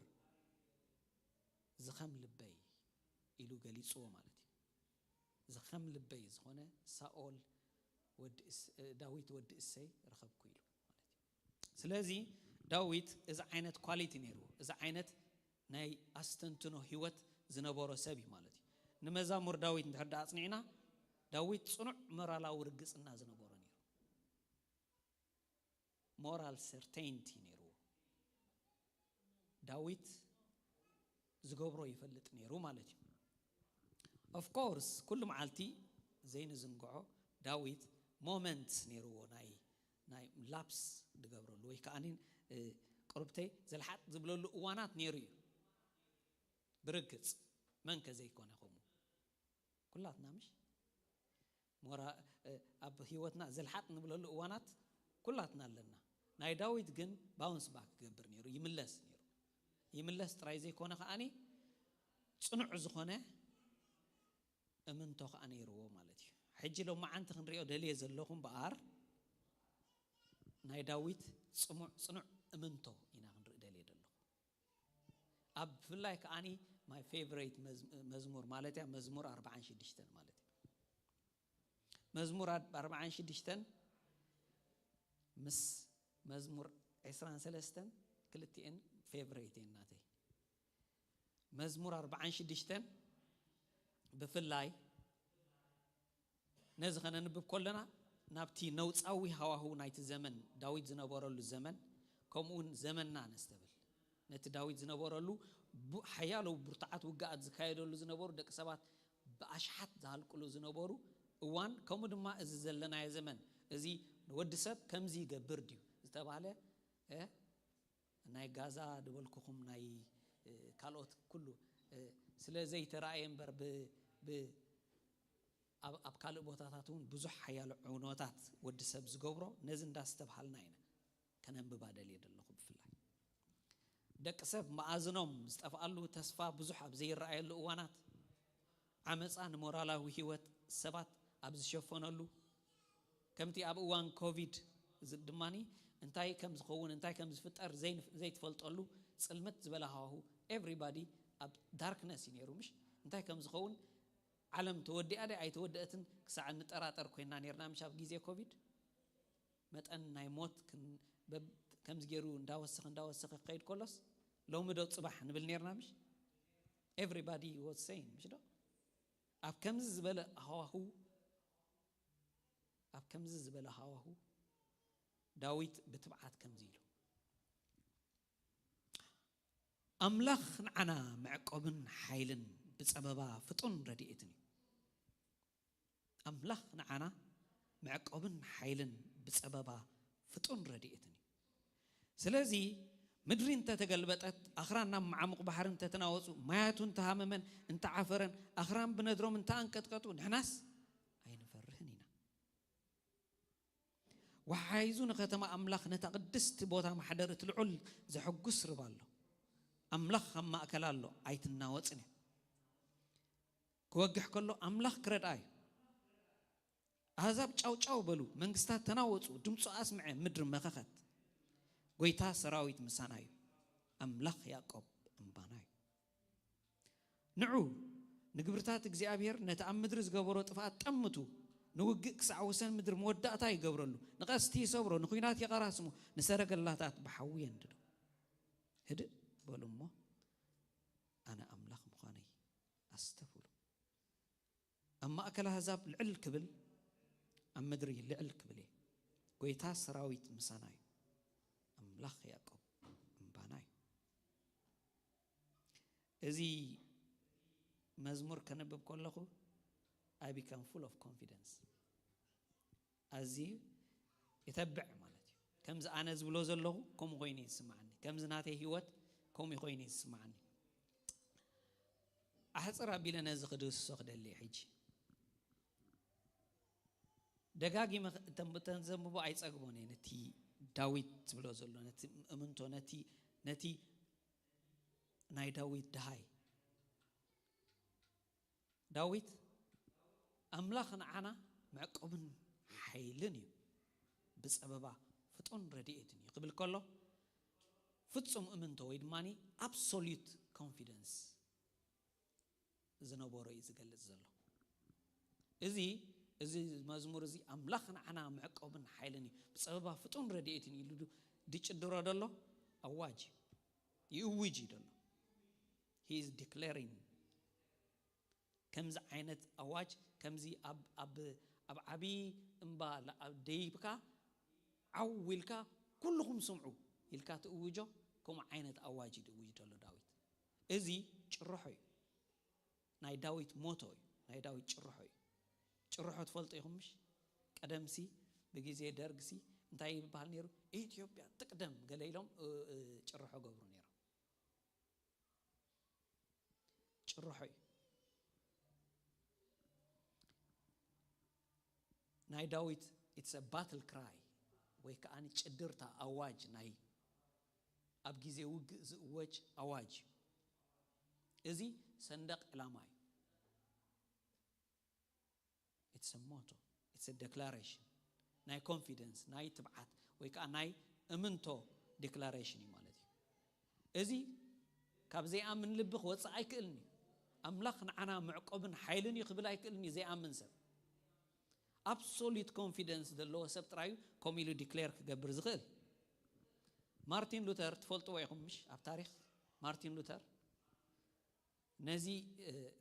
ዝኸም ልበይ ኢሉ ገሊጽዎ ማለት እዩ። ዝኸም ልበይ ዝኾነ ሳኦል ወዲ እስ- ዳዊት ወዲ እሰይ ረኸብኩ ኢሉ ማለት እዩ። ስለዚ ዳዊት እዚ ዓይነት ኳሊቲ ነይርዎ፣ እዚ ዓይነት ናይ ኣስተንትኖ ህይወት ዝነበሮ ሰብ እዩ ማለት እዩ። ንመዛሙር ዳዊት እንድሕር ዳ ኣጽኒዕና፣ ዳዊት ጽኑዕ ሞራላዊ ርግጽና ዝነበሮ ነይሩ። ሞራል ሰርቴንቲ ነይርዎ። ዳዊት ዝገብሮ ይፈልጥ ነይሩ ማለት እዩ። ኦፍኮርስ ኩሉ መዓልቲ ዘይንዝንግዖ ዳዊት ሞመንትስ ነይርዎ፣ ናይ ናይ ላፕስ ዝገብረሉ ወይ ከዓ እ፣ ቅርብተይ ዘልሓጥ ዝብለሉ እዋናት ነይሩ እዩ። ብርግጽ መንከ ዘይኮነ ከምኡ ኩላትና ምሽ ሞራ እ፣ ኣብ ህይወትና ዘልሓጥ ንብለሉ እዋናት ኩላትና ኣለና። ናይ ዳዊት ግን ባውንስ ባክ ክገብር ነይሩ፣ ይምለስ ነይሩ። ይምለስ ጥራይ ዘይኮነ ከዓኒ ጽኑዕ ዝኾነ እምንቶ ከዓ ነይርዎ ማለት እዩ። ሕጂ ሎማዓንቲ ክንሪኦ ደልየ ዘለኹ እምበኣር ናይ ዳዊት ጽሙዕ ጽኑዕ እምንቶ ኢና ክንርኢ ደልየ ዘለኹ። ኣብ ብፍላይ ከዓኒ ማይ ፌቨሬት መዝሙር ማለት እያ፣ መዝሙር ኣርባዓን ሽዱሽተን ማለት እዩ። መዝሙር ኣርባዓን ሽዱሽተን ምስ መዝሙር ዕስራን ሰለስተን ክልቲኤን ፌቨሬት እየን ናተይ። መዝሙር ኣርባዓን ሽዱሽተን ብፍላይ ነዚ ከነንብብ ከለና ናብቲ ነውፃዊ ሃዋህው ናይቲ ዘመን ዳዊት ዝነበረሉ ዘመን ከምኡውን ዘመንና ነስተብል። ነቲ ዳዊት ዝነበረሉ ሓያሎ ብርቱዓት ውግኣት ዝካየደሉ ዝነበሩ ደቂ ሰባት ብኣሽሓት ዝሃልቅሉ ዝነበሩ እዋን ከምኡ ድማ እዚ ዘለናዮ ዘመን እዚ ንወዲ ሰብ ከምዚ ይገብር ድዩ ዝተባህለ ናይ ጋዛ ድበልኩኹም ናይ ካልኦት ኩሉ ስለ ዘይተራእየ እምበር ኣብ ካልእ ቦታታት እውን ብዙሕ ሓያሎ ዕውኖታት ወዲ ሰብ ዝገብሮ ነዚ እንዳስተብሃልና ኢና ከነንብባ ደልየ ዘለኹ። ብፍላይ ደቂ ሰብ መኣዝኖም ዝጠፍኣሉ ተስፋ ብዙሕ ኣብ ዘይረኣየሉ እዋናት ዓመፃ ንሞራላዊ ህይወት ሰባት ኣብ ዝሸፈነሉ ከምቲ ኣብ እዋን ኮቪድ ድማ እንታይ ከም ዝኸውን እንታይ ከም ዝፍጠር ዘይትፈልጠሉ ፅልምት ዝበለ ሃዋሁ ኤቭሪባዲ ኣብ ዳርክነስ እዩ ነይሩ ምሽ እንታይ ከም ዝኸውን ዓለም ተወዲኣ ደ ኣይተወደአትን ክሳዕ እንጠራጠር ኮይና ነርና ምሽ ኣብ ግዜ ኮቪድ መጠን ናይ ሞት ከምዚ ገይሩ እንዳወሰኸ እንዳወሰኸ ክኸይድ ከሎስ ሎሚ ዶ ፅባሕ ንብል ነርና ምሽ everybody was same ምሽ ዶ ኣብ ከምዚ ዝበለ ሃዋሁ ኣብ ከምዚ ዝበለ ሃዋሁ ዳዊት ብትብዓት ከምዚ ኢሉ ኣምላኽ ንዓና መዕቆብን ሓይልን ብጸበባ ፍጡን ረድኤትን እዩ። ኣምላኽ ንዓና መዕቆብን ሓይልን ብጸበባ ፍጡን ረድኤትን እዩ። ስለዚ ምድሪ እንተተገልበጠት፣ ኣኽራን ናብ መዓሙቕ ባሕሪ እንተተናወጹ፣ ማያቱ እንተሃመመን እንተዓፈረን፣ ኣኽራን ብነድሮም እንተኣንቀጥቀጡ፣ ንሕናስ ኣይንፈርህን ኢና። ወሓይዙ ንከተማ ኣምላኽ ነታ ቅድስቲ ቦታ ማሕደር እቲ ልዑል ዘሐጉስ ርባ ኣሎ። ኣምላኽ ኣብ ማእከላ ኣሎ ኣይትናወጽን እያ። ክወግሕ ከሎ ኣምላኽ ክረድኣ እዩ። ኣህዛብ ጫው ጫው በሉ፣ መንግስታት ተናወጹ፣ ድምፁ ኣስምዐ፣ ምድሪ መኸኸት። ጎይታ ሰራዊት ምሳና እዩ፣ ኣምላኽ ያዕቆብ እምባና እዩ። ንዑ ንግብርታት እግዚኣብሔር ነቲ ኣብ ምድሪ ዝገበሮ ጥፍኣት ጠምቱ። ንውግእ ክሳዕ ወሰን ምድሪ መወዳእታ ይገብረሉ። ንቐስቲ ይሰብሮ፣ ንኲናት የቐራስሞ፣ ንሰረገላታት ብሓዊ የንድዶ። ህድእ በሉ እሞ ኣነ ኣምላኽ ምዃነይ ኣስተብህሉ። ኣብ ማእከል ኣህዛብ ልዕል ክብል ኣብ ምድሪ ልዕል ክብል እየ። ጎይታ ሰራዊት ምሳና እዩ። ኣምላኽ ያዕቆብ እምባና እዩ። እዚ መዝሙር ከነብብ ከለኹ I become full of confidence። ኣዝዩ የተብዕ ማለት እዩ። ከምዚ ኣነ ዝብሎ ዘለኹ ከምኡ ኮይኑ እዩ ዝስምዓኒ። ከምዚ ናተይ ህይወት ከምኡ ኮይኑ እዩ ዝስምዓኒ። ኣሕፅር ኣቢለ ነዚ ክድህስሶ ክደሊ እየ ሕጂ። ደጋጊመ እተን እተን ዘንብቦ ኣይፀግቦን እየ። ነቲ ዳዊት ዝብሎ ዘሎ ነቲ እምንቶ ነቲ ነቲ ናይ ዳዊት ደሃይ ዳዊት ኣምላኽ ንዓና መዕቆብን ሓይልን እዩ፣ ብጸበባ ፍጡን ረድኤትን እዩ ክብል ከሎ ፍጹም እምንቶ ወይ ድማ absolute confidence ዝነበሮ እዩ ዝገልጽ ዘሎ። እዚ እዚ መዝሙር እዚ ኣምላኽ ንዓና መዕቆብን ሓይልን እዩ፣ ብጸበባ ፍጡን ረድኤትን እዩ ኢሉ ድጭድሮ ደሎ ኣዋጅ እዩ፣ ይእውጅ እዩ ደሎ። He is declaring ከምዚ ዓይነት ኣዋጅ ከምዚ ኣብ ኣብ ኣብ ዓቢ እምባ ኣብ ደይብካ ዓው ኢልካ ኩልኹም ስምዑ ኢልካ ትእውጆ። ከምኡ ዓይነት ኣዋጅ እዩ ዝእውጅ ዘሎ ዳዊት። እዚ ጭርሖ እዩ፣ ናይ ዳዊት ሞቶ እዩ፣ ናይ ዳዊት ጭርሖ እዩ። ጭርሖ ትፈልጡ ኢኹም ምሽ? ቀደምሲ ብግዜ ደርግሲ እንታይ ይበሃል ነይሩ? ኢትዮጵያ ትቅደም ገለ ኢሎም እ- እ- ጭርሖ ገብሩ ነይሮም። ጭርሖ እዩ ናይ ዳዊት። It's a battle cry ወይ ከዓ ጭድርታ ኣዋጅ ናይ ኣብ ግዜ ውግእ ዝእወጅ ኣዋጅ እዩ። እዚ ሰንደቕ ዕላማ እዩ። It's a motto, it's a declaration ናይ confidence ናይ ትብዓት ወይ ከዓ ናይ እምንቶ declaration እዩ ማለት እዩ። እዚ ካብ ዘይኣምን ልቢ ክወፅእ ኣይክእልን እዩ። ኣምላኽ ንዓና መዕቆብን ሓይልን እዩ ክብል ኣይክእልን እዩ ዘይኣምን ሰብ። Absolute confidence ዘለዎ ሰብ ጥራይ እዩ ከምኡ ኢሉ declare ክገብር ዝኽእል። ማርቲን ሉተር ትፈልጥዎ ኢኹም ምሽ? ኣብ ታሪኽ ማርቲን ሉተር ነዚ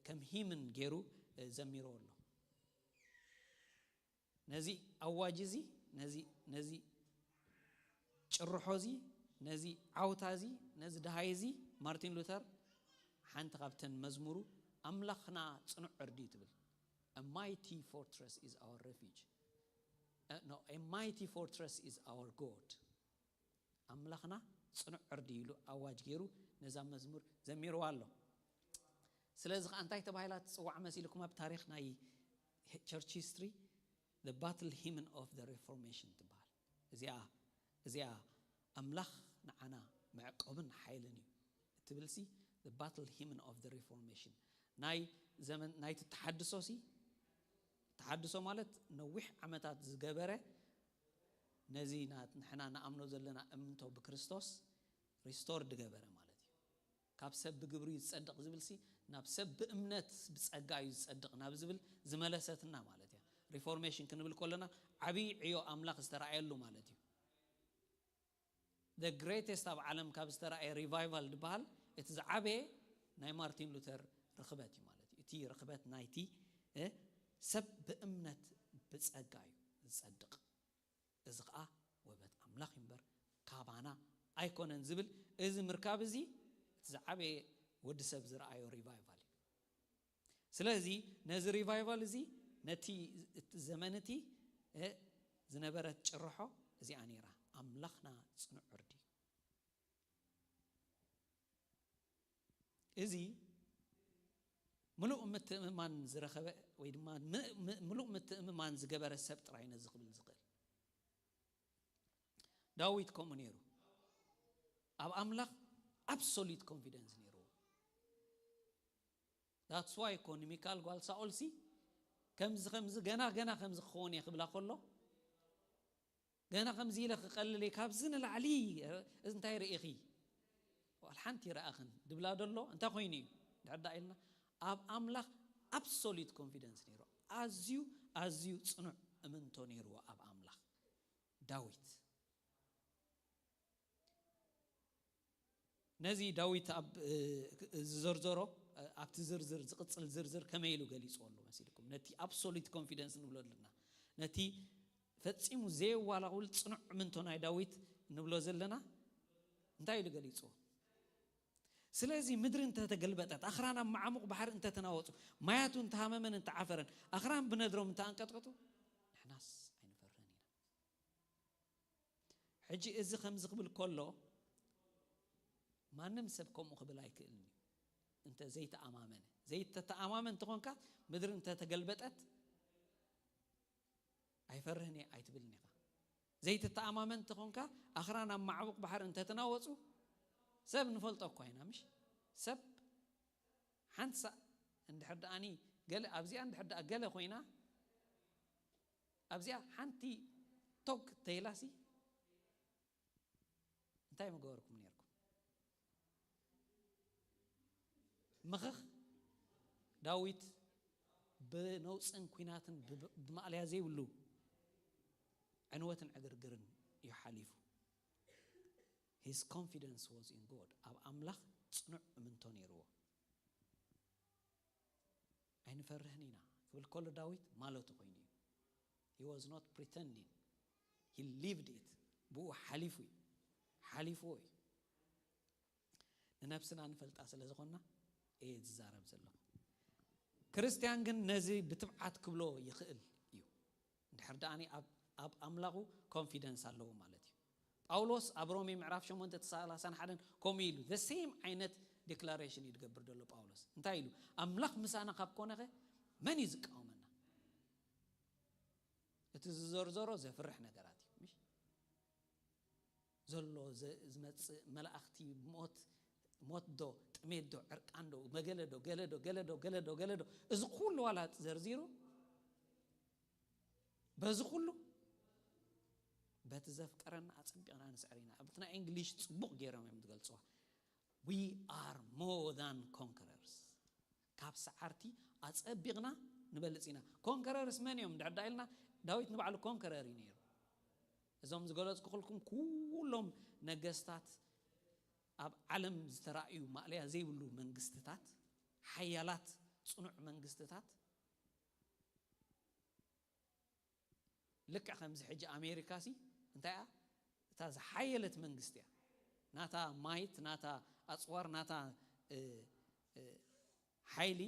ከም ሂምን ገይሩ ዘሚርዎ ኣሎ። ነዚ ኣዋጅ እዚ ነዚ ነዚ ጭርሖ እዚ ነዚ ዓውታ እዚ ነዚ ደሃይ እዚ ማርቲን ሉተር ሓንቲ ካብተን መዝሙሩ ኣምላኽና ጽኑዕ ዕርዲ ትብል። A mighty fortress is our refuge. A mighty fortress is our God. ኣምላኽና ጽኑዕ ዕርዲ ኢሉ ኣዋጅ ገይሩ ነዛ መዝሙር ዘሚርዋ ኣሎ። ስለዚ ከዓ እንታይ ተባሂላ ትጽዋዕ መሲልኩም? ኣብ ታሪኽ ናይ church history the battle hymn of the reformation ትበሃል። እዚኣ እዚኣ ኣምላኽ ንዓና መዕቆብን ሓይልን እዩ እትብልሲ the battle hymn of the reformation ናይ ዘመን ናይቲ ተሓድሶ ሲ ተሓድሶ ማለት ነዊሕ ዓመታት ዝገበረ ነዚ ንሕና ንኣምኖ ዘለና እምንቶ ብክርስቶስ restore ዝገበረ ማለት እዩ። ካብ ሰብ ብግብሪ እዩ ዝጸድቕ ዝብል ሲ ናብ ሰብ ብእምነት ብጸጋ እዩ ዝጸድቕ ናብ ዝብል ዝመለሰትና ማለት እያ። Reformation ክንብል ከለና ዓብዪ ዕዮ ኣምላኽ ዝተረኣየሉ ማለት እዩ። The greatest ኣብ ዓለም ካብ ዝተረኣየ revival ዝበሃል እቲ ዝዓበየ ናይ ማርቲን ሉተር ርኽበት እዩ ማለት እዩ። እቲ ርኽበት ናይቲ ሰብ ብእምነት ብጸጋ እዩ ዝጸድቕ። እዚ ኸዓ ውህበት ኣምላኽ እዩ እምበር ካባና ኣይኮነን ዝብል እዚ ምርካብ እዚ እቲ ዝዓበየ ወዲ ሰብ ዝረኣዮ revival እዩ። ስለዚ ነዚ revival እዚ ነቲ ዘመን እቲ ዝነበረት ጭርሖ እዚኣ ነይራ፣ ኣምላኽና ጽኑዕ ዕርዲ እዩ። እዚ ምሉእ ምትእምማን ዝረኸበ ወይ ድማ ምሉእ ምትእምማን ዝገበረ ሰብ ጥራይ ነዚ ክብል ዝኽእል። ዳዊት ከምኡ ነይሩ። ኣብ ኣምላኽ absolute confidence ነይርዎ። That's why እኮ ንሚካል ጓል ሳኦልሲ ከምዚ ከምዚ ገና ገና ከምዚ ክኸውን እየ ክብላ ከሎ ገና ከምዚ ኢለ ክቐልል እየ ካብዚ ንላዕሊ እንታይ ርኢኺ ዋል ሓንቲ ይረኣኽን ድብላ ደሎ እንታይ ኮይኑ እዩ ድዕዳ ኢልና ኣብ ኣምላኽ absolute confidence ነይሩ። ኣዝዩ ኣዝዩ ጽኑዕ እምንቶ ነይርዎ ኣብ ኣምላኽ ዳዊት። ነዚ ዳዊት ኣብ ዝዘርዘሮ ኣብቲ ዝርዝር ዝቕጽል ዝርዝር ከመይ ኢሉ ገሊጽዎ ኣሎ መሲልኩም? ነቲ absolute confidence ንብሎ ኣለና፣ ነቲ ፈጺሙ ዘየዋላውል ጽኑዕ እምንቶ ናይ ዳዊት ንብሎ ዘለና እንታይ ኢሉ ገሊጽዎ? ስለዚ ምድሪ እንተተገልበጠት፣ ኣኽራን ኣብ መዓሙቕ ባሕሪ እንተተናወጹ፣ ማያቱ እንተሃመመን እንተዓፈረን፣ ኣኽራን ብነድሮም እንተኣንቀጥቅጡ፣ ንሕናስ ኣይንፈርህን ኢና። ሕጂ እዚ ከምዚ ክብል ከሎ፣ ማንም ሰብ ከምኡ ክብል ኣይክእልን እዩ። እንተ ዘይተኣማመነ፣ ዘይተተኣማመን እንተኾንካ፣ ምድሪ እንተተገልበጠት፣ ኣይፈርህን እየ ኣይትብልን ኢኻ። ዘይትተኣማመን እንተኾንካ፣ ኣኽራን ኣብ መዓሙቕ ባሕሪ እንተተናወጹ፣ ሰብ ንፈልጦ እኳ ኢና፣ ምሽ? ሰብ ሓንቲ ሳዕ እንድሕር ደኣኒ ገለ፣ ኣብዚኣ እንድሕር ደኣ ገለ ኮይና፣ ኣብዚኣ ሓንቲ ቶግ ተይላሲ፣ እንታይ ምገበርኩም ነርኩም? ምኽኽ። ዳዊት ብነውፅን ኲናትን ብ-፣ ብማእለያ ዘይብሉ ዕንወትን ዕግርግርን እዩ ሓሊፉ። His confidence was in God። ኣብ ኣምላኽ ጽኑዕ እምንቶ ነይርዎ። ኣይንፈርህን ኢና ክብል ከሎ ዳዊት ማለቱ ኮይኑ እዩ። He was not pretending. He lived it። ብኡ ሓሊፉ እዩ። ሓሊፍዎ እዩ። ንነብስና ንፈልጣ ስለ ዝኾንና እየ ዝዛረብ ዘለኹ። ክርስትያን ግን ነዚ ብትብዓት ክብሎ ይኽእል እዩ። እንድሕር ደኣኒ ኣብ፣ ኣብ ኣምላኹ ኮንፊደንስ ኣለዎ ማለት እዩ። ጳውሎስ ኣብ ሮሜ ምዕራፍ ሸሞንተ ሰላሳን ሓደን ከምኡ ኢሉ፣ the same ዓይነት ዲክላሬሽን እዩ ዝገብር ዘሎ ጳውሎስ። እንታይ ኢሉ? ኣምላኽ ምሳና ካብ ኮነኸ መን እዩ ዝቃወመና? እቲ ዝዘርዘሮ ዘፍርሕ ነገራት እዩ፣ ምሽ? ዘሎ ዘ-፣ ዝመጽእ መላእኽቲ ሞት፣ ሞት ዶ፣ ጥሜት ዶ፣ ዕርቃን ዶ፣ መገለ ዶ፣ ገለ ዶ፣ ገለ ዶ፣ ገለ ዶ፣ ገለ ዶ፣ እዚ ኩሉ ዋላ ዘርዚሩ፣ በዚ ኩሉ በቲ ዘፍቀረና ኣጸቢቕና ንስዕር ኢና። ኣብቲ ናይ እንግሊሽ ጽቡቕ ገይሮም እዮም ዝገልጽዋ። We are more than conquerors። ካብ ሰዓርቲ ኣጸቢቕና ንበልጽ ኢና። ኮንከረርስ መን እዮም እንድሕር ዳ ኢልና፣ ዳዊት ንባዕሉ ኮንከረር እዩ ነይሩ። እዞም ዝገለጽኩኹልኩም ኩሎም ነገስታት፣ ኣብ ዓለም ዝተራእዩ ማእለያ ዘይብሉ መንግስትታት፣ ሓያላት ጽኑዕ መንግስትታት፣ ልክዕ ከምዚ ሕጂ ኣሜሪካ ሲ እንታይ እያ? እታ ዝሓየለት መንግስቲ እያ። ናታ ማይት፣ ናታ ኣጽዋር፣ ናታ፣ እ፣ እ፣ ሓይሊ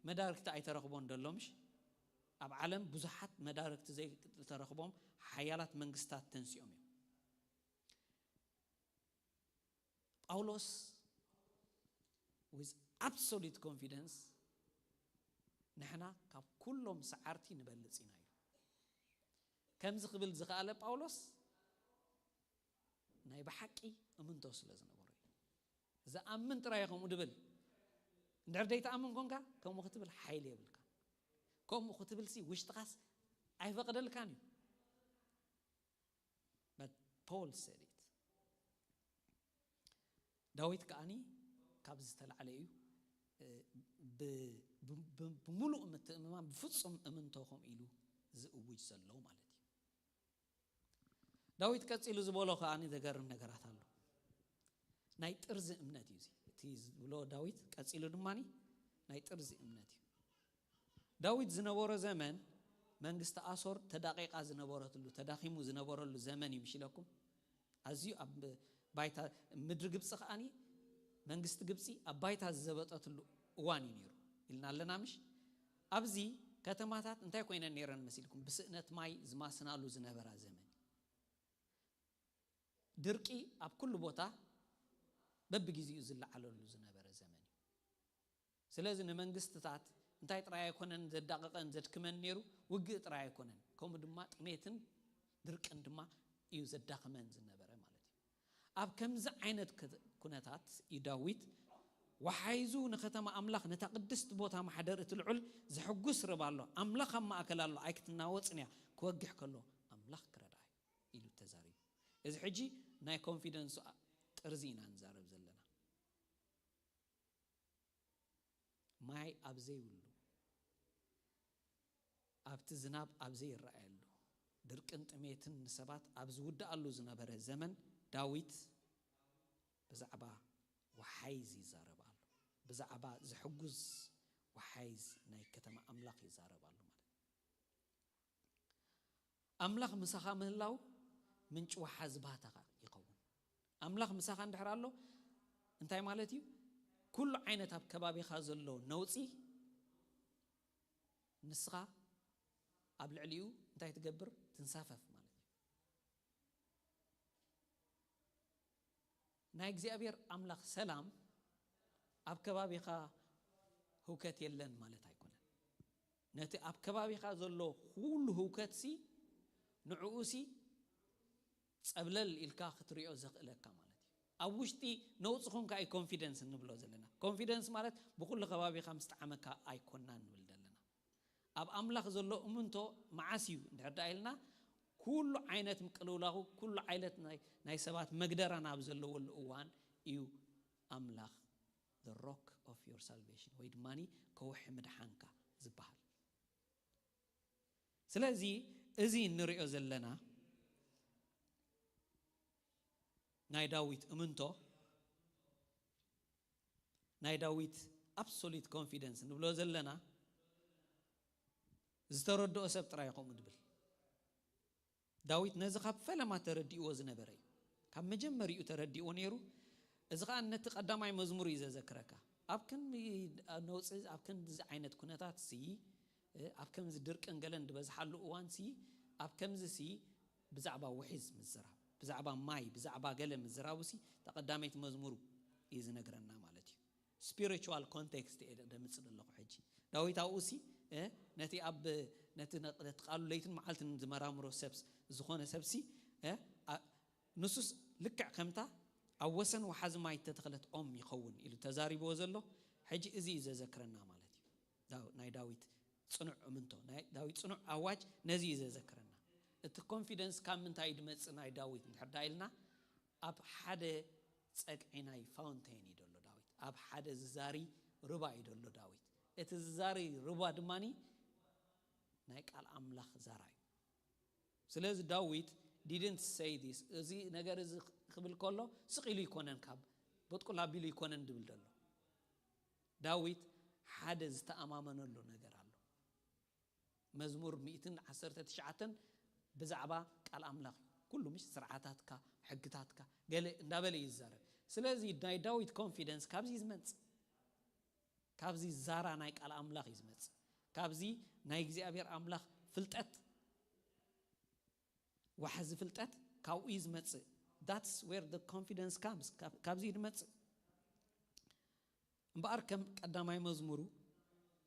መዳርግቲ ኣይተረኽቦን ደሎ፣ ምሽ? ኣብ ዓለም ብዙሓት መዳርግቲ ዘይተረኽቦም ሓያላት መንግስታት ተንሲኦም እዮም። ጳውሎስ with absolute confidence ንሕና ካብ ኩሎም ሰዓርቲ ንበልጽ ኢና ኢሉ። ከምዚ ክብል ዝኸኣለ ጳውሎስ ናይ ብሓቂ እምንቶ ስለ ዝነበሮ እዩ። ዝኣምን ጥራይ ከምኡ ድብል። እንድሕር ዘይትኣምን ኮንካ፣ ከምኡ ክትብል ሓይሊ የብልካ። ከምኡ ክትብል ሲ ውሽጥኻስ ኣይፈቕደልካን እዩ። But Paul said it። ዳዊት ከኣኒ ካብ ዝተላዕለ እዩ፣ እ፣ ብ-፣ ብ-፣ ብ-፣ ብምሉእ ምትእምማን፣ ብፍጹም እምንቶ ከምኡ ኢሉ ዝእውጅ ዘሎ ማለት እዩ። ዳዊት ቀጺሉ ዝበሎ ከኣኒ ዘገርም ነገራት ኣሎ። ናይ ጥርዚ እምነት እዩ እዚ። እቲ ዝብሎ ዳዊት ቀጺሉ ድማኒ ናይ ጥርዚ እምነት እዩ። ዳዊት ዝነበሮ ዘመን መንግስቲ ኣሶር ተዳቂቃ ዝነበረትሉ፣ ተዳኺሙ ዝነበረሉ ዘመን እዩ፣ ምሽ ኢለኩም? ኣዝዩ ኣብ ባይታ ምድሪ ግብጺ ከኣኒ መንግስቲ ግብጺ ኣብ ባይታ ዝዘበጠትሉ እዋን እዩ ነይሩ ኢልና ኣለና፣ ምሽ? ኣብዚ ከተማታት እንታይ ኮይነን ነይረን መሲልኩም? ብስእነት ማይ ዝማስናሉ ዝነበራ ዘመን እዩ። ድርቂ ኣብ ኩሉ ቦታ በብግዜኡ ዝለዓለሉ ዝነበረ ዘመን እዩ። ስለዚ ንመንግስትታት እንታይ ጥራይ ኣይኮነን ዘዳቕቐን ዘድክመን ነይሩ፣ ውግእ ጥራይ ኣይኮነን፣ ከምኡ ድማ ጥሜትን ድርቅን ድማ እዩ ዘዳኽመን ዝነበረ ማለት እዩ። ኣብ ከምዚ ዓይነት ክት-፣ ኩነታት እዩ ዳዊት ወሓይዙ ንከተማ ኣምላኽ፣ ነታ ቅድስቲ ቦታ ማሕደር እቲ ልዑል ዘሕጉስ ርባ ኣሎ፣ ኣምላኽ ኣብ ማእከል ኣሎ፣ ኣይክትናወጽን እያ፣ ክወግሕ ከሎ ኣምላኽ ክረድኣ እዩ ኢሉ ተዛሪቡ። እዚ ሕጂ ናይ ኮንፊደንሱ ጥርዚ ኢና ንዛረብ ዘለና። ማይ ኣብ ዘይብሉ፣ ኣብቲ ዝናብ ኣብ ዘይረኣየሉ፣ ድርቅን ጥሜትን ንሰባት ኣብ ዝውድኣሉ ዝነበረ ዘመን፣ ዳዊት ብዛዕባ ወሓይዝ ይዛረብ ኣሎ። ብዛዕባ ዝሕጉዝ ወሓይዝ ናይ ከተማ ኣምላኽ ይዛረብ ኣሎ ማለት እዩ። ኣምላኽ ምሳኻ ምህላው ምንጪ ወሓዚ ባህታኻ ይኸውን። ኣምላኽ ምሳኻ እንድሕር ኣሎ እንታይ ማለት እዩ? ኩሉ ዓይነት ኣብ ከባቢኻ ዘሎ ነውፂ ንስኻ ኣብ ልዕሊኡ እንታይ ትገብር? ትንሳፈፍ ማለት እዩ። ናይ እግዚኣብሔር ኣምላኽ ሰላም ኣብ ከባቢኻ ህውከት የለን ማለት ኣይኮነን። ነቲ ኣብ ከባቢኻ ዘሎ ኩሉ ህውከትሲ ንዕኡሲ ጸብለል ኢልካ ክትሪኦ ዘኽእለካ ማለት እዩ። ኣብ ውሽጢ ነውፂ ኮንካ እዩ ኮንፊደንስ እንብሎ ዘለና። ኮንፊደንስ ማለት ብኩሉ ከባቢኻ ምስ ጠዓመካ ኣይኮናን ንብል ዘለና። ኣብ ኣምላኽ ዘሎ እምንቶ መዓስ እዩ እንድሕር ደኣ ኢልና፣ ኩሉ ዓይነት ምቅልውላኹ፣ ኩሉ ዓይነት ናይ ናይ ሰባት መግደራ ናብ ዘለወሉ እዋን እዩ ኣምላኽ the rock of your salvation ወይ ድማ ከውሒ ምድሓንካ ዝበሃል። ስለዚ እዚ እንሪኦ ዘለና ናይ ዳዊት እምንቶ፣ ናይ ዳዊት absolute confidence ንብሎ ዘለና፣ ዝተረድኦ ሰብ ጥራይ ከምኡ ድብል። ዳዊት ነዚ ካብ ፈለማ ተረዲእዎ ዝነበረ እዩ። ካብ መጀመሪኡ ተረዲእዎ ነይሩ። እዚ ኸኣ ነቲ ቀዳማይ መዝሙር እዩ ዘዘክረካ። ኣብ ክንዲ ነውፂ፣ ኣብ ክንዲ ዓይነት ኩነታት ሲ፣ ኣብ ከምዚ ድርቅን ገለን ዝበዝሓሉ እዋን ሲ፣ ኣብ ከምዚ ሲ ብዛዕባ ውሒዝ ምዝራብ፣ ብዛዕባ ማይ፣ ብዛዕባ ገለ ምዝራቡ ሲ ተቐዳመይቲ መዝሙሩ እዩ ዝነግረና ማለት እዩ። ስፒሪቹዋል ኮንቴክስት እየ ደምፅእ ዘለኹ ሕጂ። ዳዊት ኣብኡ ሲ ነቲ ኣብ ነቲ ነቲ ቃሉ ለይትን መዓልትን ዝመራምሮ ሰብ ዝኾነ ሰብ ሲ ንሱስ ልክዕ ከምታ ኣብ ወሰን ወሓዚ ማይ እተተኽለት ኦም ይኸውን ኢሉ ተዛሪብዎ ዘሎ ሕጂ እዚ እዩ ዘዘክረና ማለት እዩ። ናይ ዳዊት ፅኑዕ እምንቶ፣ ናይ ዳዊት ፅኑዕ ኣዋጅ ነዚ እዩ ዘዘክረና። እቲ ኮንፊደንስ ካብ ምንታይ ድመፅእ ናይ ዳዊት እንድሕር ዳ ኢልና፣ ኣብ ሓደ ፀግዒ ናይ ፋውንቴን እዩ ደሎ ዳዊት። ኣብ ሓደ ዝዛሪ ርባ እዩ ደሎ ዳዊት። እቲ ዝዛሪ ርባ ድማ ናይ ቃል ኣምላኽ ዛራ እዩ። ስለዚ ዳዊት didn't say this። እዚ ነገር እዚ ክብል ከሎ ስቕ ኢሉ ይኮነን፣ ካብ በጥቁል ኣቢሉ ይኮነን ድብል ደሎ። ዳዊት ሓደ ዝተኣማመነሉ ነገር ኣሎ። መዝሙር ሚእትን ዓሰርተ ትሽዓተን ብዛዕባ ቃል ኣምላኽ እዩ። ኩሉ ምሽ ስርዓታትካ፣ ሕግታትካ ገለ እንዳበለ እዩ ዝዛረብ። ስለዚ ናይ ዳዊት ኮንፊደንስ ካብዚ ዝመጽእ፣ ካብዚ ዛራ ናይ ቃል ኣምላኽ እዩ ዝመጽእ። ካብዚ ናይ እግዚኣብሔር ኣምላኽ ፍልጠት፣ ዋሕዚ ፍልጠት ካብኡ እዩ ዝመጽእ። That's where the confidence comes። ካብዚ እዩ ዝመጽእ። እምበኣር ከም ቀዳማይ መዝሙሩ፣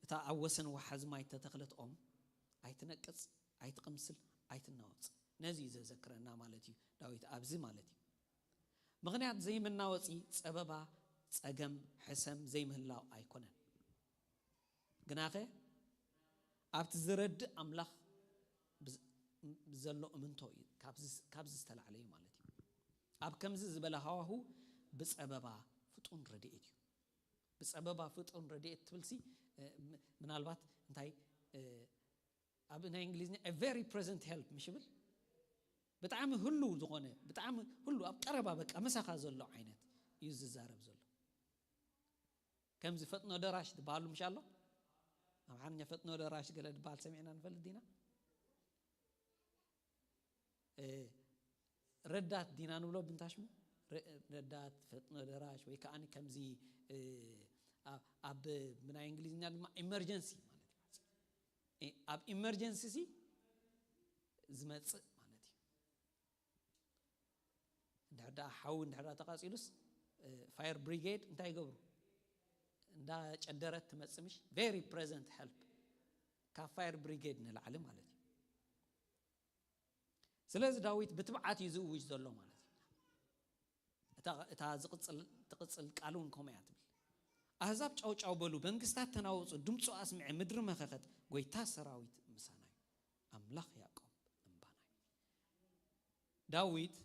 እታ ኣብ ወሰን ወሓዚ ማይ እተተኽለት ኦም፣ ኣይትነቅጽ፣ ኣይትቕምስል፣ ኣይትናወጽ። ነዚ እዩ ዘዘክረና ማለት እዩ ዳዊት ኣብዚ ማለት እዩ። ምኽንያት ዘይመናወጺ ጸበባ፣ ጸገም፣ ሕሰም ዘይምህላው ኣይኮነን። ግናኸ ኣብቲ ዝረድእ ኣምላኽ ብዝ-፣ ብዘሎ እምንቶ እዩ። ካብዚ፣ ካብዚ ዝተላዕለ እዩ ማለት እዩ። ኣብ ከምዚ ዝበለ ሃዋሁ ብጸበባ ፍጡን ረድኤት እዩ። ብጸበባ ፍጡን ረድኤት ትብልሲ፣ እ፣ ም-፣ ምናልባት እንታይ፣ እ፣ ኣብ ናይ እንግሊዝኛ a very present help ምሽ ይብል? ብጣዕሚ ህሉው ዝኾነ፣ ብጣዕሚ ህሉ ኣብ ቀረባ በቃ ምሳኻ ዘሎ ዓይነት እዩ ዝዛረብ ዘሎ። ከምዚ ፈጥኖ ደራሽ ዝበሃሉ ምሽ ኣሎ? ኣምሓርኛ ፈጥኖ ደራሽ ገለ ዝበሃል ሰሚዕና ንፈልጥ ዲና? እ፣ ረዳት ዲና ንብሎ ብንታሽሙ? ረ-፣ ረዳት ፈጥኖ ደራሽ ወይ ከኣ ከምዚ፣ እ፣ ኣ-፣ ኣብ ብናይ እንግሊዝኛ ድማ ኢመርጀንሲ ማለት እዩ። እ፣ ኣብ ኢመርጀንሲ ሲ ዝመጽእ ማለት እዩ። እንድሕር ደኣ ሓዊ እንድሕር ደኣ ተቃጺሉስ፣ እ፣ ፋየር ብሪጌድ እንታይ ይገብሩ? እንዳ ጨደረት ትመጽእ ምሽ? ቨሪ ፕረዘንት ሄልፕ። ካብ ፋየር ብሪጌድ ንላዕሊ ማለት እዩ። ስለዚ ዳዊት ብትብዓት እዩ ዝእውጅ ዘሎ ማለት እዩ። እታ፣ እታ ዝቕጽል፣ ትቕጽል ቃል እውን ከምኡ እያ ትብል። ኣህዛብ ጫውጫው በሉ፣ መንግስታት ተናወጹ፣ ድምፁ ኣስምዐ፣ ምድሪ መኸኸት፣ ጎይታ ሰራዊት ምሳና እዩ፣ ኣምላኽ ያዕቆብ እምባና እዩ። ዳዊት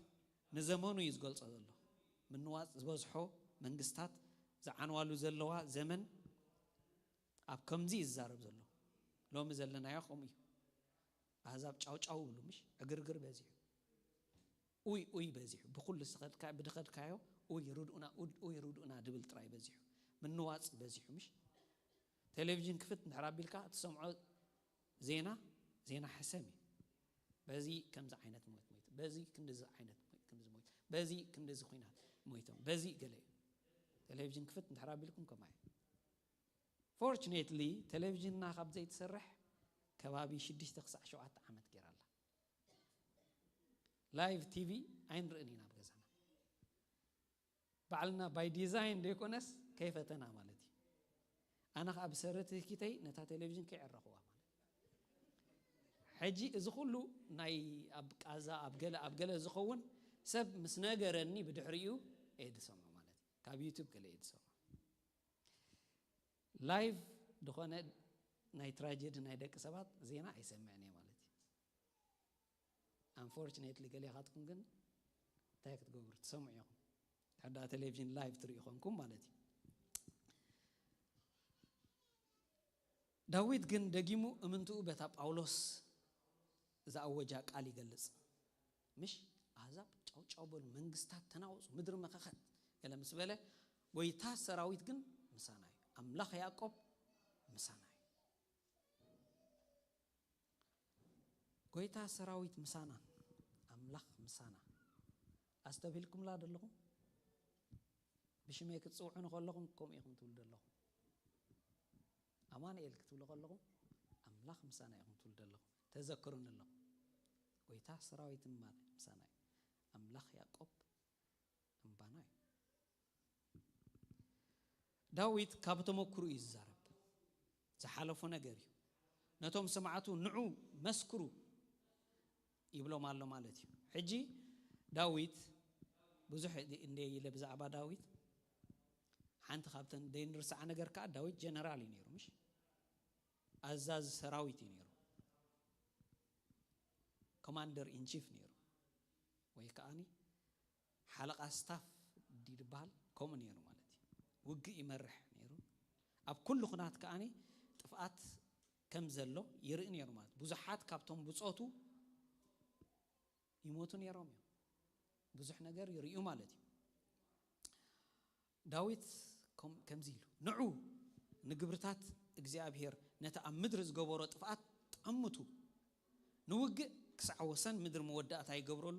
ንዘመኑ እዩ ዝገልጾ ዘሎ። ምንዋጽ ዝበዝሖ መንግስታት ዝዓንዋሉ ዘለዋ ዘመን ኣብ ከምዚ እዩ ዝዛረብ ዘሎ። ሎሚ ዘለናዮ ከምኡ እዩ። ኣህዛብ ጫውጫው ይብሉ፣ ምሽ? ዕግርግር በዚሑ። ኡይ ኡይ በዚሑ። ብኹሉ ዝኸድካ-፣ ብድኸድካዮ ኡይ ርድኡና፣ ኡድ-፣ ኡይ ርድኡና ድብል ጥራይ በዚሑ። ምንዋጽ በዚሑ፣ ምሽ? ቴሌቪዥን ክፍት እንድሕር ኣቢልካ እትሰምዖ ዜና፣ ዜና ሕሰም እዩ። በዚ ከምዚ ዓይነት ሞት ሞይቱ፣ በዚ ክንድዚ ዓይነት ሞት፣ ክንድዚ ሞይቱ፣ በዚ ክንድዚ ኹናት ሞይቶም፣ በዚ ገለ እዩ። ቴሌቪዥን ክፍት እንድሕር ኣቢልኩም ከማይ። Fortunately ቴሌቪዥንና ካብ ዘይትሰርሕ ከባቢ ሽዱሽተ ክሳዕ ሸውዓተ ዓመት ገይራ ኣላ። ላይቭ ቲቪ ኣይንርእን ኢና ኣብ ገዛና። ባዕልና ባይ ዲዛይን ዘይኮነስ ከይፈተና ማለት እዩ። ኣነ ከዓ ብሰሪ ትህኪተይ ነታ ቴሌቪዥን ከይዕረኽዋ ማለት እዩ። ሕጂ እዚ ኩሉ ናይ ኣብ ቃዛ ኣብ ገለ ኣብ ገለ ዝኸውን ሰብ ምስ ነገረኒ ብድሕሪኡ እየ ዝሰምዖ ማለት እዩ። ካብ ዩቱብ ገለ እየ ዝሰምዖ። ላይቭ ዝኾነ ናይ ትራጀዲ ናይ ደቂ ሰባት ዜና ኣይሰምዕን እየ ማለት እዩ። Unfortunately ገሌኻትኩም ግን እንታይ ክትገብሩ ትሰምዑ ኢኹም። ሕዳ ቴሌቪዥን ላይቭ ትርኢ ኾንኩም ማለት እዩ። ዳዊት ግን ደጊሙ እምንትኡ በታ ጳውሎስ ዝኣወጃ ቃል ይገልጽ። ምሽ ኣህዛብ ጫው ጫው በሉ፣ መንግስታት ተናወጹ፣ ምድሪ መኸኸት ገለ ምስ በለ፣ ጎይታ ሰራዊት ግን ምሳና እዩ፣ ኣምላኽ ያዕቆብ ምሳና እዩ። ጎይታ ሰራዊት ምሳና፣ ኣምላኽ ምሳና። ኣስተብሂልኩምላ ደለኹም? ብሽመይ ክትጽውዑኒ ከለኹም ከምኡ ኢኹም ትብሉ ደለኹም። ኣማኑኤል ክትብሉ ከለኹም ኣምላኽ ምሳና ኢኹም ትብሉ ደለኹም። ተዘክሩኒ ኣለኹም። ጎይታ ሰራዊት እማ ምሳና እዩ። ኣምላኽ ያዕቆብ እምባና እዩ። ዳዊት ካብ ተመክሩ እዩ ዝዛረብ። ዝሓለፎ ነገር እዩ። ነቶም ሰማዕቱ ንዑ መስክሩ ይብሎም ኣሎ ማለት እዩ። ሕጂ ዳዊት ብዙሕ እንደ ኢለ ብዛዕባ ዳዊት ሓንቲ ካብተን ደይንርስዓ ነገር ከዓ ዳዊት ጀነራል እዩ ነይሩ፣ ምሽ ኣዛዚ ሰራዊት እዩ ነይሩ። ኮማንደር ኢን ቺፍ ነይሩ ወይ ከዓኒ ሓለቓ ስታፍ ድዩ ዝበሃል? ከምኡ ነይሩ ማለት እዩ። ውግእ ይመርሕ ነይሩ። ኣብ ኩሉ ኩናት ከዓኒ ጥፍኣት ከም ዘሎ ይርኢ ነይሩ ማለት፣ ብዙሓት ካብቶም ብጾቱ ይሞቱ ነይሮም እዮም። ብዙሕ ነገር ይርእዩ ማለት እዩ። ዳዊት ከም- ከምዚ ኢሉ፣ ንዑ ንግብርታት እግዚኣብሔር፣ ነቲ ኣብ ምድሪ ዝገበሮ ጥፍኣት ጠምቱ። ንውግእ ክሳዕ ወሰን ምድሪ መወዳእታ ይገብረሉ።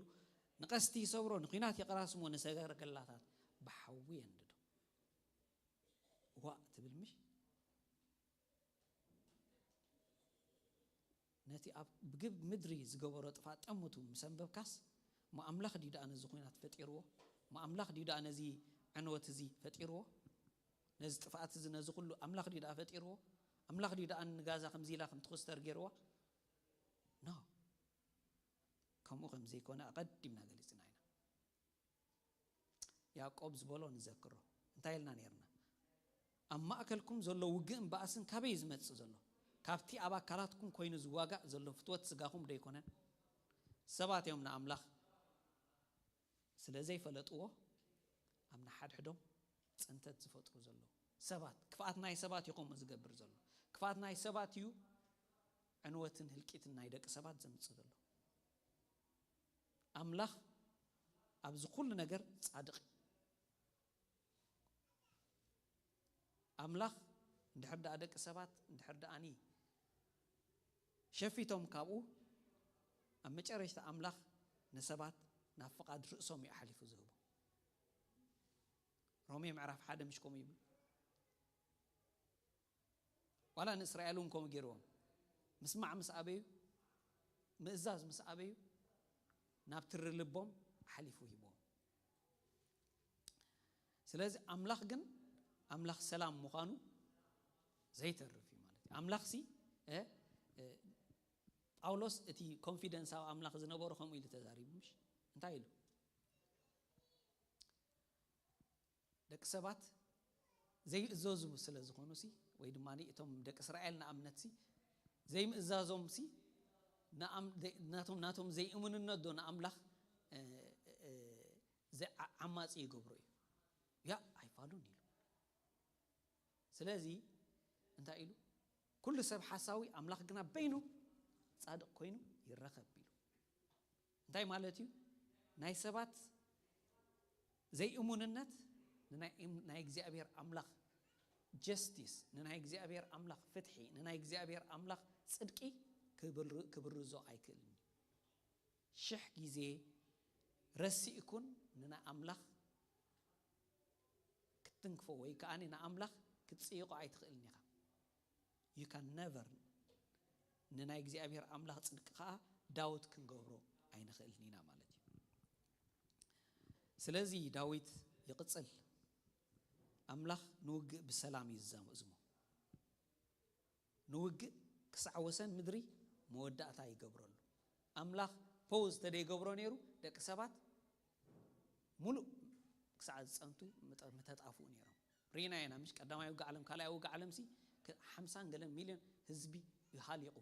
ንቀስቲ ይሰብሮ፣ ንኲናት የቐራስሞ፣ ንሰገርገላታት ብሓዊ የንድዶ። ዋእ ትብል ምሽ? ነቲ ኣብ ብግብ ምድሪ ዝገበሮ ጥፋ ጠምቱ ምስ ኣንበብካስ፣ እሞ ኣምላኽ ድዩ ደኣ ነዚ ኹናት ፈጢርዎ? እሞ ኣምላኽ ድዩ ደኣ ነዚ ዕንወት እዚ ፈጢርዎ? ነዚ ጥፍኣት እዚ ነዚ ኩሉ ኣምላኽ ድዩ ደኣ ፈጢርዎ? ኣምላኽ ድዩ ደኣ ንጋዛ ከምዚ ኢላ ከም ትኹስተር ገይርዋ? ኖ። ከምኡ ከም ዘይኮነ ኣቐዲምና ገሊጽና ኢና። ያዕቆብ ዝበሎ ንዘክሮ። እንታይ ኢልና ነይርና? ኣብ ማእከልኩም ዘሎ ውግእን ባእስን ካበይ እዩ ዝመጽእ ዘሎ? ካብቲ ኣብ ኣካላትኩም ኮይኑ ዝዋጋእ ዘሎ ፍትወት ስጋኹም ዶ ኣይኮነን? ሰባት እዮም ንኣምላኽ ስለ ዘይፈለጥዎ ኣብ ንሓድሕዶም ጽንተት ዝፈጥሩ ዘለዉ። ሰባት፣ ክፍኣት ናይ ሰባት እዩ ከምኡ ዝገብር ዘሎ። ክፍኣት ናይ ሰባት እዩ ዕንወትን ህልቂትን ናይ ደቂ ሰባት ዘምጽእ ዘሎ። ኣምላኽ ኣብዚ ኩሉ ነገር ጻድቕ እዩ። ኣምላኽ እንድሕር ደኣ ደቂ ሰባት እንድሕር ደኣኒ ሸፊቶም ካብኡ፣ ኣብ መጨረሽታ ኣምላኽ ንሰባት ናብ ፍቓድ ርእሶም እዩ ኣሕሊፉ ዝህቦ። ሮሜ ምዕራፍ ሓደ ምሽ ከምኡ ይብል። ዋላ ንእስራኤል እውን ከምኡ ገይርዎም። ምስማዕ ምስ ኣበዩ፣ ምእዛዝ ምስ ኣበዩ፣ ናብ ትሪ ልቦም ኣሕሊፉ ሂብዎም። ስለዚ ኣምላኽ ግን ኣምላኽ ሰላም ምዃኑ ዘይተርፍ እዩ ማለት እዩ። ኣምላኽሲ፣ እ፣ እ፣ ጳውሎስ እቲ ኮንፊደንስ ኣብ ኣምላኽ ዝነበሮ ከምኡ ኢሉ ተዛሪቡ፣ ምሽ? እንታይ ኢሉ? ደቂ ሰባት ዘይእዘዙ ስለ ዝኾኑሲ፣ ወይ ድማ እቶም ደቂ እስራኤል ንኣብነትሲ ዘይምእዛዞምሲ ንኣም- ናቶም ናቶም ዘይእሙንነት ዶ ንኣምላኽ፣ እ፣ እ፣ ዘ- ዓ- ዓማጺ ይገብሮ እዩ? ያ ኣይፋሉን ኢሉ። ስለዚ እንታይ ኢሉ? ኩሉ ሰብ ሓሳዊ፣ ኣምላኽ ግና በይኑ ጻድቕ ኮይኑ ይረኸብ ኢሉ። እንታይ ማለት እዩ? ናይ ሰባት ዘይእሙንነት ንናይ እም- ናይ እግዚኣብሔር ኣምላኽ ጀስቲስ፣ ንናይ እግዚኣብሔር ኣምላኽ ፍትሒ፣ ንናይ እግዚኣብሔር ኣምላኽ ጽድቂ ክብር- ክብርዞ ኣይክእልን እዩ። ሽሕ ግዜ ረሲእኩን ንናይ ኣምላኽ ክት- ክትትንክፎ ወይ ከኣ ንኣምላኽ ክትጽይቖ ኣይትኽእልን ኢኻ። You can never ንናይ እግዚኣብሔር ኣምላኽ ጽድቂ ከኣ ዳውት ክንገብሮ ኣይንኽእልን ኢና ማለት እዩ። ስለዚ ዳዊት ይቕጽል፣ ኣምላኽ ንውግእ ብሰላም እዩ ዝዛዝሞ። ንውግእ ክሳዕ ወሰን ምድሪ መወዳእታ ይገብረሉ። ኣምላኽ ፖውዝ ተደይገብሮ ነይሩ፣ ደቂ ሰባት ሙሉእ ክሳዕ ዝጸንቱ ምጠ- ምተጣፍኡ ነይሮም። ርኢና ኢና፣ ምሽ ቀዳማይ ውግእ ዓለም፣ ካልኣይ ውግእ ዓለም ሲ ሓምሳን ገለ ሚልዮን ህዝቢ ሃሊቑ።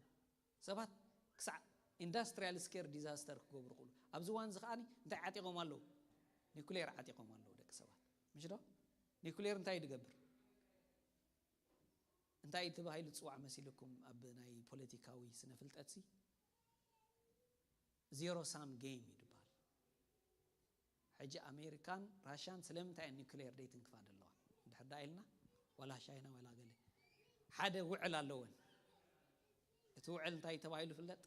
ሰባት ክሳዕ ኢንዳስትሪያል ስኬር ዲዛስተር ክገብሩ ክእሉ። ኣብዚ እዋን እዚ ከኣ እንታይ ዓጢቖም ኣለዉ? ኒኩሌር ዓጢቖም ኣለዉ ደቂ ሰባት፣ ምሽ ዶ? ኒኩሌር እንታይ ድገብር? እንታይ ተባሂሉ ዝፅዋዕ መሲልኩም? ኣብ ናይ ፖለቲካዊ ስነ ፍልጠት ሲ ዜሮ ሳም ጌም ይድበሃል። ሕጂ ኣሜሪካን ራሽያን ስለምንታይ እየን ኒኩሌር ደይትንክፋ ዘለዋ? እንድሕር ዳ ኢልና፣ ዋላ ሻይና ዋላ ገለ ሓደ ውዕል ኣለወን። እቲ ውዕል እንታይ ተባሂሉ ፍለጥ?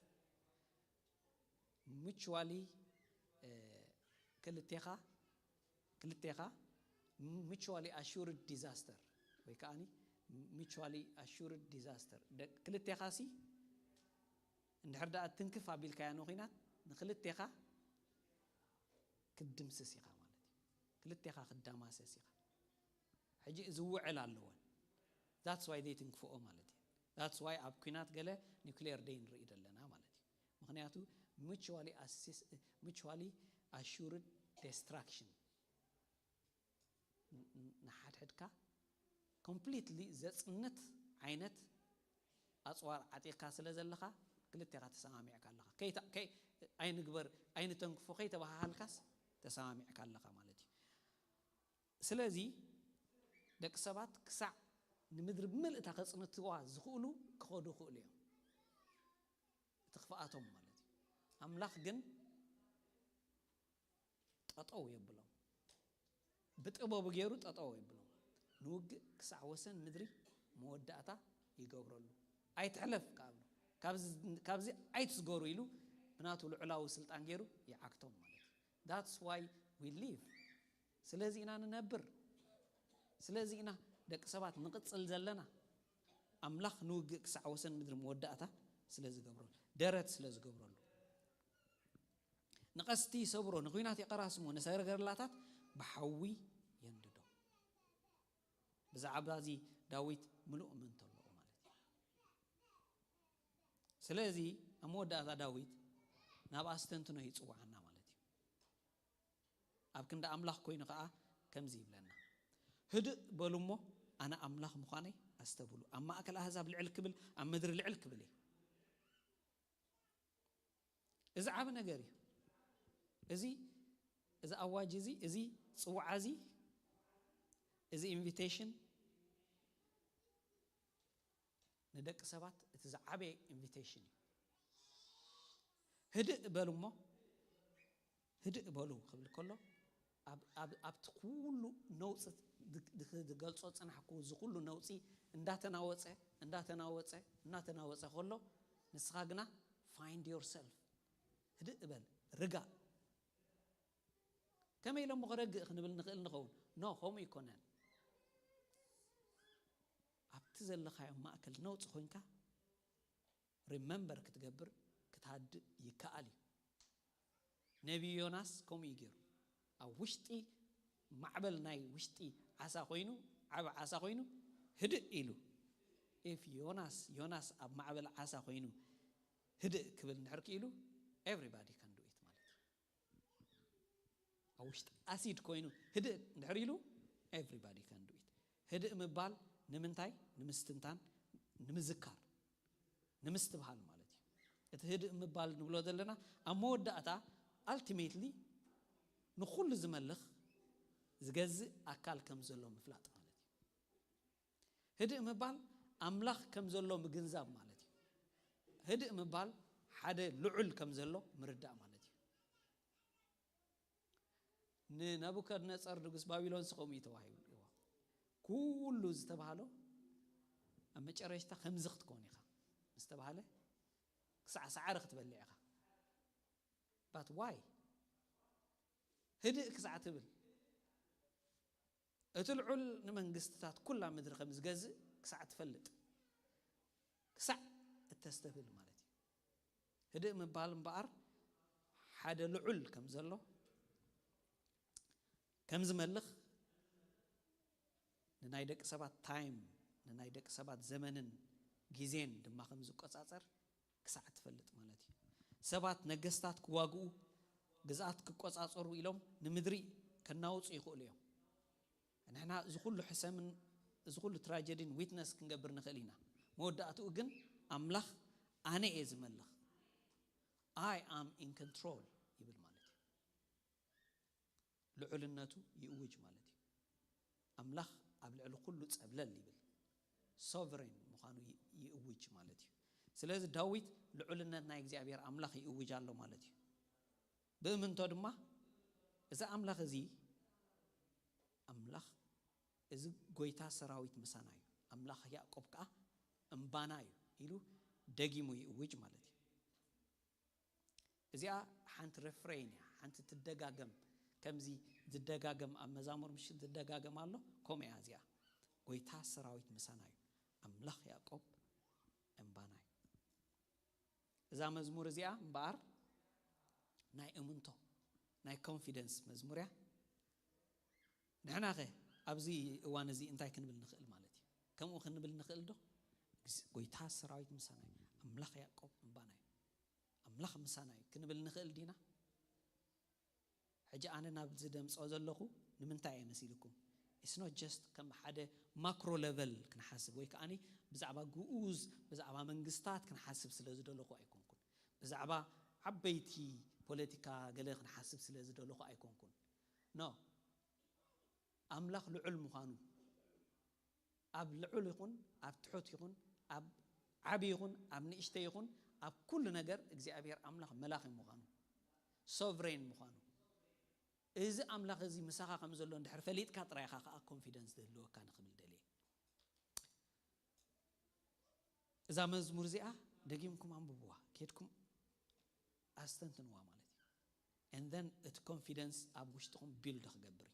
ሚቹዋሊ ክልቴኻ ክልቴኻ ሚቹዋሊ ኣሹርድ ዲዛስተር ወይ ከዓኒ ሚቹዋሊ ኣሹርድ ዲዛስተር፣ ክልቴኻ ሲ እንድሕር ደኣ ትንክፍ ኣቢልካያ ንኹናት ንክልቴኻ ክትድምስስ ኢኻ ማለት እዩ። ክልቴኻ ክትደማሰስ ኢኻ። ሕጂ እዚ ውዕል ኣለወን። That's why they ትንክፍኦ ማለት እዩ። That's why ኣብ ኲናት ገለ ኒኩሌር ደይ ንርኢ ዘለና ማለት እዩ። ምክንያቱ ሚቹዋሊ ኣሹርድ ዴስትራክሽን፣ ንሓድሕድካ ኮምፕሊትሊ ዘፅንት ዓይነት ኣፅዋር ዓጢቕካ ስለ ዘለኻ ክልቴኻ ተሰማሚዕካ ኣለኻ። ከይታ- ከይ- ኣይንግበር ኣይንተንክፎ ከይተባሃሃልካስ ተሰማሚዕካ ኣለኻ ማለት እዩ። ስለዚ ደቂ ሰባት ክሳዕ ንምድሪ ብምልእታ ከፅንትዋ ዝኽእሉ ክኸዱ ይኽእሉ እዮም። እቲ ክፍኣቶም ማለት እዩ። ኣምላኽ ግን ጠጠው የብሎም። ብጥበቡ ገይሩ ጠጠው የብሎም። ንውግእ ክሳዕ ወሰን ምድሪ መወዳእታ ይገብረሉ። ኣይትሕለፍ ከኣብሎ ካብዚ ኣይትስገሩ ኢሉ ብናቱ ልዑላዊ ስልጣን ገይሩ ይዓግቶም ማለት እዩ። That's why we live። ስለዚ ኢና ንነብር። ስለዚ ኢና ደቂ ሰባት ንቕጽል ዘለና። ኣምላኽ ንውግእ ክሳዕ ወሰን ምድሪ መወዳእታ ስለ ዝገብረሉ፣ ደረት ስለ ዝገብረሉ፣ ንቐስቲ ይሰብሮ፣ ንኹናት የቐራስሞ፣ ንሰረገላታት ብሓዊ የንድዶ። ብዛዕባ እዚ ዳዊት ምሉእ እምንቶ ኣለዎ ማለት እዩ። ስለዚ ኣብ መወዳእታ ዳዊት ናብ ኣስተንትኖ ይጽውዓና ማለት እዩ። ኣብ ክንዲ ኣምላኽ ኮይኑ ከኣ ከምዚ ይብለና፣ ህድእ በሉ እሞ ኣነ ኣምላኽ ምዃነይ ኣስተብሉ። ኣብ ማእከል ኣህዛብ ልዕል ክብል፣ ኣብ ምድሪ ልዕል ክብል እየ። እዚ ዓቢ ነገር እዩ። እዚ እዚ ኣዋጅ እዚ፣ እዚ ጽውዓ እዚ፣ እዚ ኢንቪቴሽን ንደቂ ሰባት እቲ ዝዓበየ ኢንቪቴሽን እዩ። ህድእ በሉ እሞ፣ ህድእ በሉ ክብል ከሎ፣ ኣብ- ኣብ- ኣብቲ ኩሉ ነውፂ ድ- ድ- ዝገልፆ ፅናሕኩ፣ እዚ ኩሉ ነውፂ እንዳተናወፀ እንዳተናወፀ እናተናወፀ ከሎ፣ ንስኻ ግና ፋይንድ ዮርሰልፍ፣ ህድእ በል፣ ርጋእ። ከመይ ኢለ እሞ ክረግእ ክንብል ንኽእል ንኸውን? ኖ፣ ከምኡ ይኮነን። ኣብቲ ዘለኻዮ ማእከል ነውፂ ኮይንካ ሪመምበር ክትገብር ክትሃድእ ይከኣል እዩ። ነቢይ ዮናስ ከምኡ እዩ ገይሩ። ኣብ ውሽጢ ማዕበል ናይ ውሽጢ ዓሳ ኮይኑ፣ ዓቢ ዓሳ ኮይኑ፣ ህድእ ኢሉ። If ዮናስ ዮናስ ኣብ ማዕበል ዓሳ ኮይኑ ህድእ ክብል እንድሕር ክኢሉ፣ everybody can do it ማለት እዩ። ኣብ ውሽጢ ኣሲድ ኮይኑ ህድእ እንድሕር ኢሉ፣ everybody can do it። ህድእ ምባል ንምንታይ? ንምስትንታን፣ ንምዝካር፣ ንምስትብሃል ማለት እዩ። እቲ ህድእ ምባል ንብሎ ዘለና ኣብ መወዳእታ ኣልቲሜትሊ ንኹሉ ዝመልኽ ዝገዝእ ኣካል ከም ዘሎ ምፍላጥ ማለት እዩ። ህድእ ምባል ኣምላኽ ከም ዘሎ ምግንዛብ ማለት እዩ። ህድእ ምባል ሓደ ልዑል ከም ዘሎ ምርዳእ ማለት እዩ። ንነቡከድነፀር ንጉስ ባቢሎን ሲ ከምኡ እዩ ተባሂልዎ። ኩሉ ዝተባህሎ ኣብ መጨረሽታ ከምዚ ክትኮን ኢኻ ምስ ተባህለ ክሳዕ ሳዕሪ ክትበልዕ ኢኻ። But why? ህድእ ክሳዕ ትብል እቲ ልዑል ንመንግስትታት ኩላ ምድሪ ከም ዝገዝእ ክሳዕ ትፈልጥ፣ ክሳዕ እተስተብህል ማለት እዩ። ህድእ ምባል እምበኣር ሓደ ልዑል ከም ዘሎ፣ ከም ዝመልኽ፣ ንናይ ደቂ ሰባት ታይም፣ ንናይ ደቂ ሰባት ዘመንን ግዜን ድማ ከም ዝቆጻጸር ክሳዕ ትፈልጥ ማለት እዩ። ሰባት፣ ነገስታት ክዋግኡ፣ ግዝኣት ክቆጻጸሩ ኢሎም ንምድሪ ከናውጹ ይኽእሉ እዮም። ንሕና እዚ ኩሉ ሕሰምን እዚ ኩሉ ትራጀዲን ዊትነስ ክንገብር ንኽእል ኢና። መወዳእትኡ ግን ኣምላኽ፣ ኣነ እየ ዝመልኽ፣ I am in control ይብል ማለት እዩ። ልዑልነቱ ይእውጅ ማለት እዩ። ኣምላኽ ኣብ ልዕሊ ኩሉ ጸብለል ይብል፣ ሶቨሬን ምዃኑ ይ- ይእውጅ ማለት እዩ። ስለዚ ዳዊት ልዑልነት ናይ እግዚኣብሔር ኣምላኽ ይእውጅ ኣሎ ማለት እዩ። ብእምንቶ ድማ እዚ ኣምላኽ እዚ፣ ኣምላኽ፣ እዚ ጎይታ ሰራዊት ምሳና እዩ፣ ኣምላኽ ያዕቆብ ከኣ እምባና እዩ ኢሉ ደጊሙ ይእውጅ ማለት እዩ። እዚኣ ሓንቲ ሬፍሬን እያ፣ ሓንቲ ትደጋገም፣ ከምዚ ዝደጋገም ኣብ መዛሙር ምሽት ዝደጋገም ኣሎ፣ ከምኡ እያ እዚኣ። ጎይታ ሰራዊት ምሳና እዩ፣ ኣምላኽ ያዕቆብ እምባና እዩ። እዛ መዝሙር እዚኣ እምበኣር ናይ እምንቶ፣ ናይ ኮንፊደንስ መዝሙር እያ። ንሕናኸ ኣብዚ እዋን እዚ እንታይ ክንብል ንኽእል ማለት እዩ? ከምኡ ክንብል ንኽእል ዶ? "ግስ- ጎይታ ሰራዊት ምሳና እዩ፣ ኣምላኽ ያዕቆብ እምባና እዩ፣ ኣምላኽ ምሳና እዩ" ክንብል ንኽእል ዲና? ሕጂ ኣነ ናብዚ ደምጾ ዘለኹ ንምንታይ እየ መሲልኩም? It's not just ከም ሓደ ማክሮ ሌቨል ክንሓስብ ወይ ከዓኒ ብዛዕባ ግኡዝ፣ ብዛዕባ መንግስታት ክንሓስብ ስለ ዝደለኹ ኣይኮንኩን። ብዛዕባ ዓበይቲ ፖለቲካ ገለ ክንሓስብ ስለ ዝደለኹ ኣይኮንኩን። ኖ፣ ኣምላኽ ልዑል ምዃኑ፣ ኣብ ልዑል ይኹን ኣብ ትሑት ይኹን፣ ኣብ ዓቢ ይኹን ኣብ ንእሽተይ ይኹን፣ ኣብ ኩሉ ነገር እግዚኣብሔር ኣምላኽ መላኺ ምዃኑ፣ ሶቨሬን ምዃኑ፣ እዚ ኣምላኽ እዚ ምሳኻ ከም ዘሎ እንድሕር ፈሊጥካ ጥራይ ኢኻ ከዓ ኮንፊደንስ ዝህልወካ ንኽብል ደልየ። እዛ መዝሙር እዚኣ ደጊምኩም ኣንብብዋ፣ ኬድኩም ኣስተንትንዋ ማለት እዩ። And then እቲ ኮንፊደንስ ኣብ ውሽጥኹም ቢልድ ክገብር እዩ።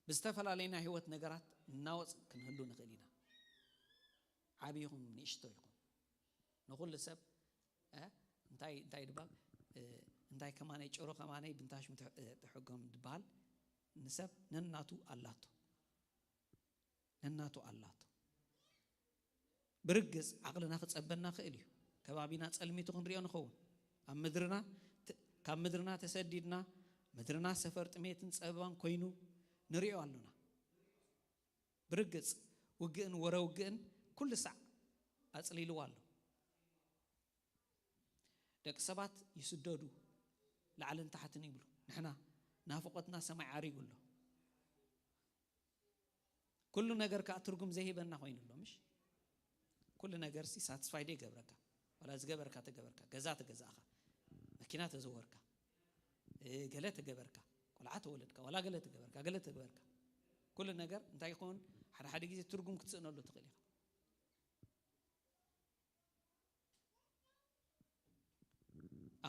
ብዝተፈላለየ ናይ ህይወት ነገራት እናወፅ ክንህሉ ንኽእል ኢና። ዓቢ ይኹን ንእሽቶ ይኹን፣ ንኹሉ ሰብ፣ እ፣ እንታይ እንታይ ድባብ፣ እ፣ እንታይ ከማነይ ጭሮ ከማነይ ብንታሽ ምትሕ- እ፣ ትሕጎም ድበሃል። ንሰብ ነናቱ ኣላቶ፣ ነናቱ ኣላቶ። ብርግጽ ዓቕልና ክጸበና ክእል እዩ። ከባቢና ጸልሚቱ ክንሪኦ ንኸውን። ኣብ ምድርና ተ- ካብ ምድርና ተሰዲድና፣ ምድርና ሰፈር ጥሜትን ጸበባን ኮይኑ ንሪኦ ኣሎና። ብርግጽ ውግእን ወረ ውግእን ኩሉ ሳዕ ኣጽሊልዋ ኣሎ። ደቂ ሰባት ይስደዱ፣ ላዕልን ታሕትን ይብሉ። ንሕና ናፍቆትና ሰማይ ዓሪጉ ኣሎ። ኩሉ ነገር ከዓ ትርጉም ዘይህበና ኮይኑ ኣሎ። ምሽ ኩሉ ነገር ሲ ሳትስፋይድ ይገብረካ። ዋላ ዝገበርካ ተገበርካ፣ ገዛ ተገዛእካ፣ መኪና ተዘወርካ፣ እ፣ ገለ ተገበርካ፣ ቆልዓ ተወለድካ፣ ዋላ ገለ ተገበርካ፣ ገለ ተገበርካ፣ ኩሉ ነገር እንታይ ይኸውን? ሓደ ሓደ ግዜ ትርጉም ክትስእነሉ ትኽእል ኢኻ።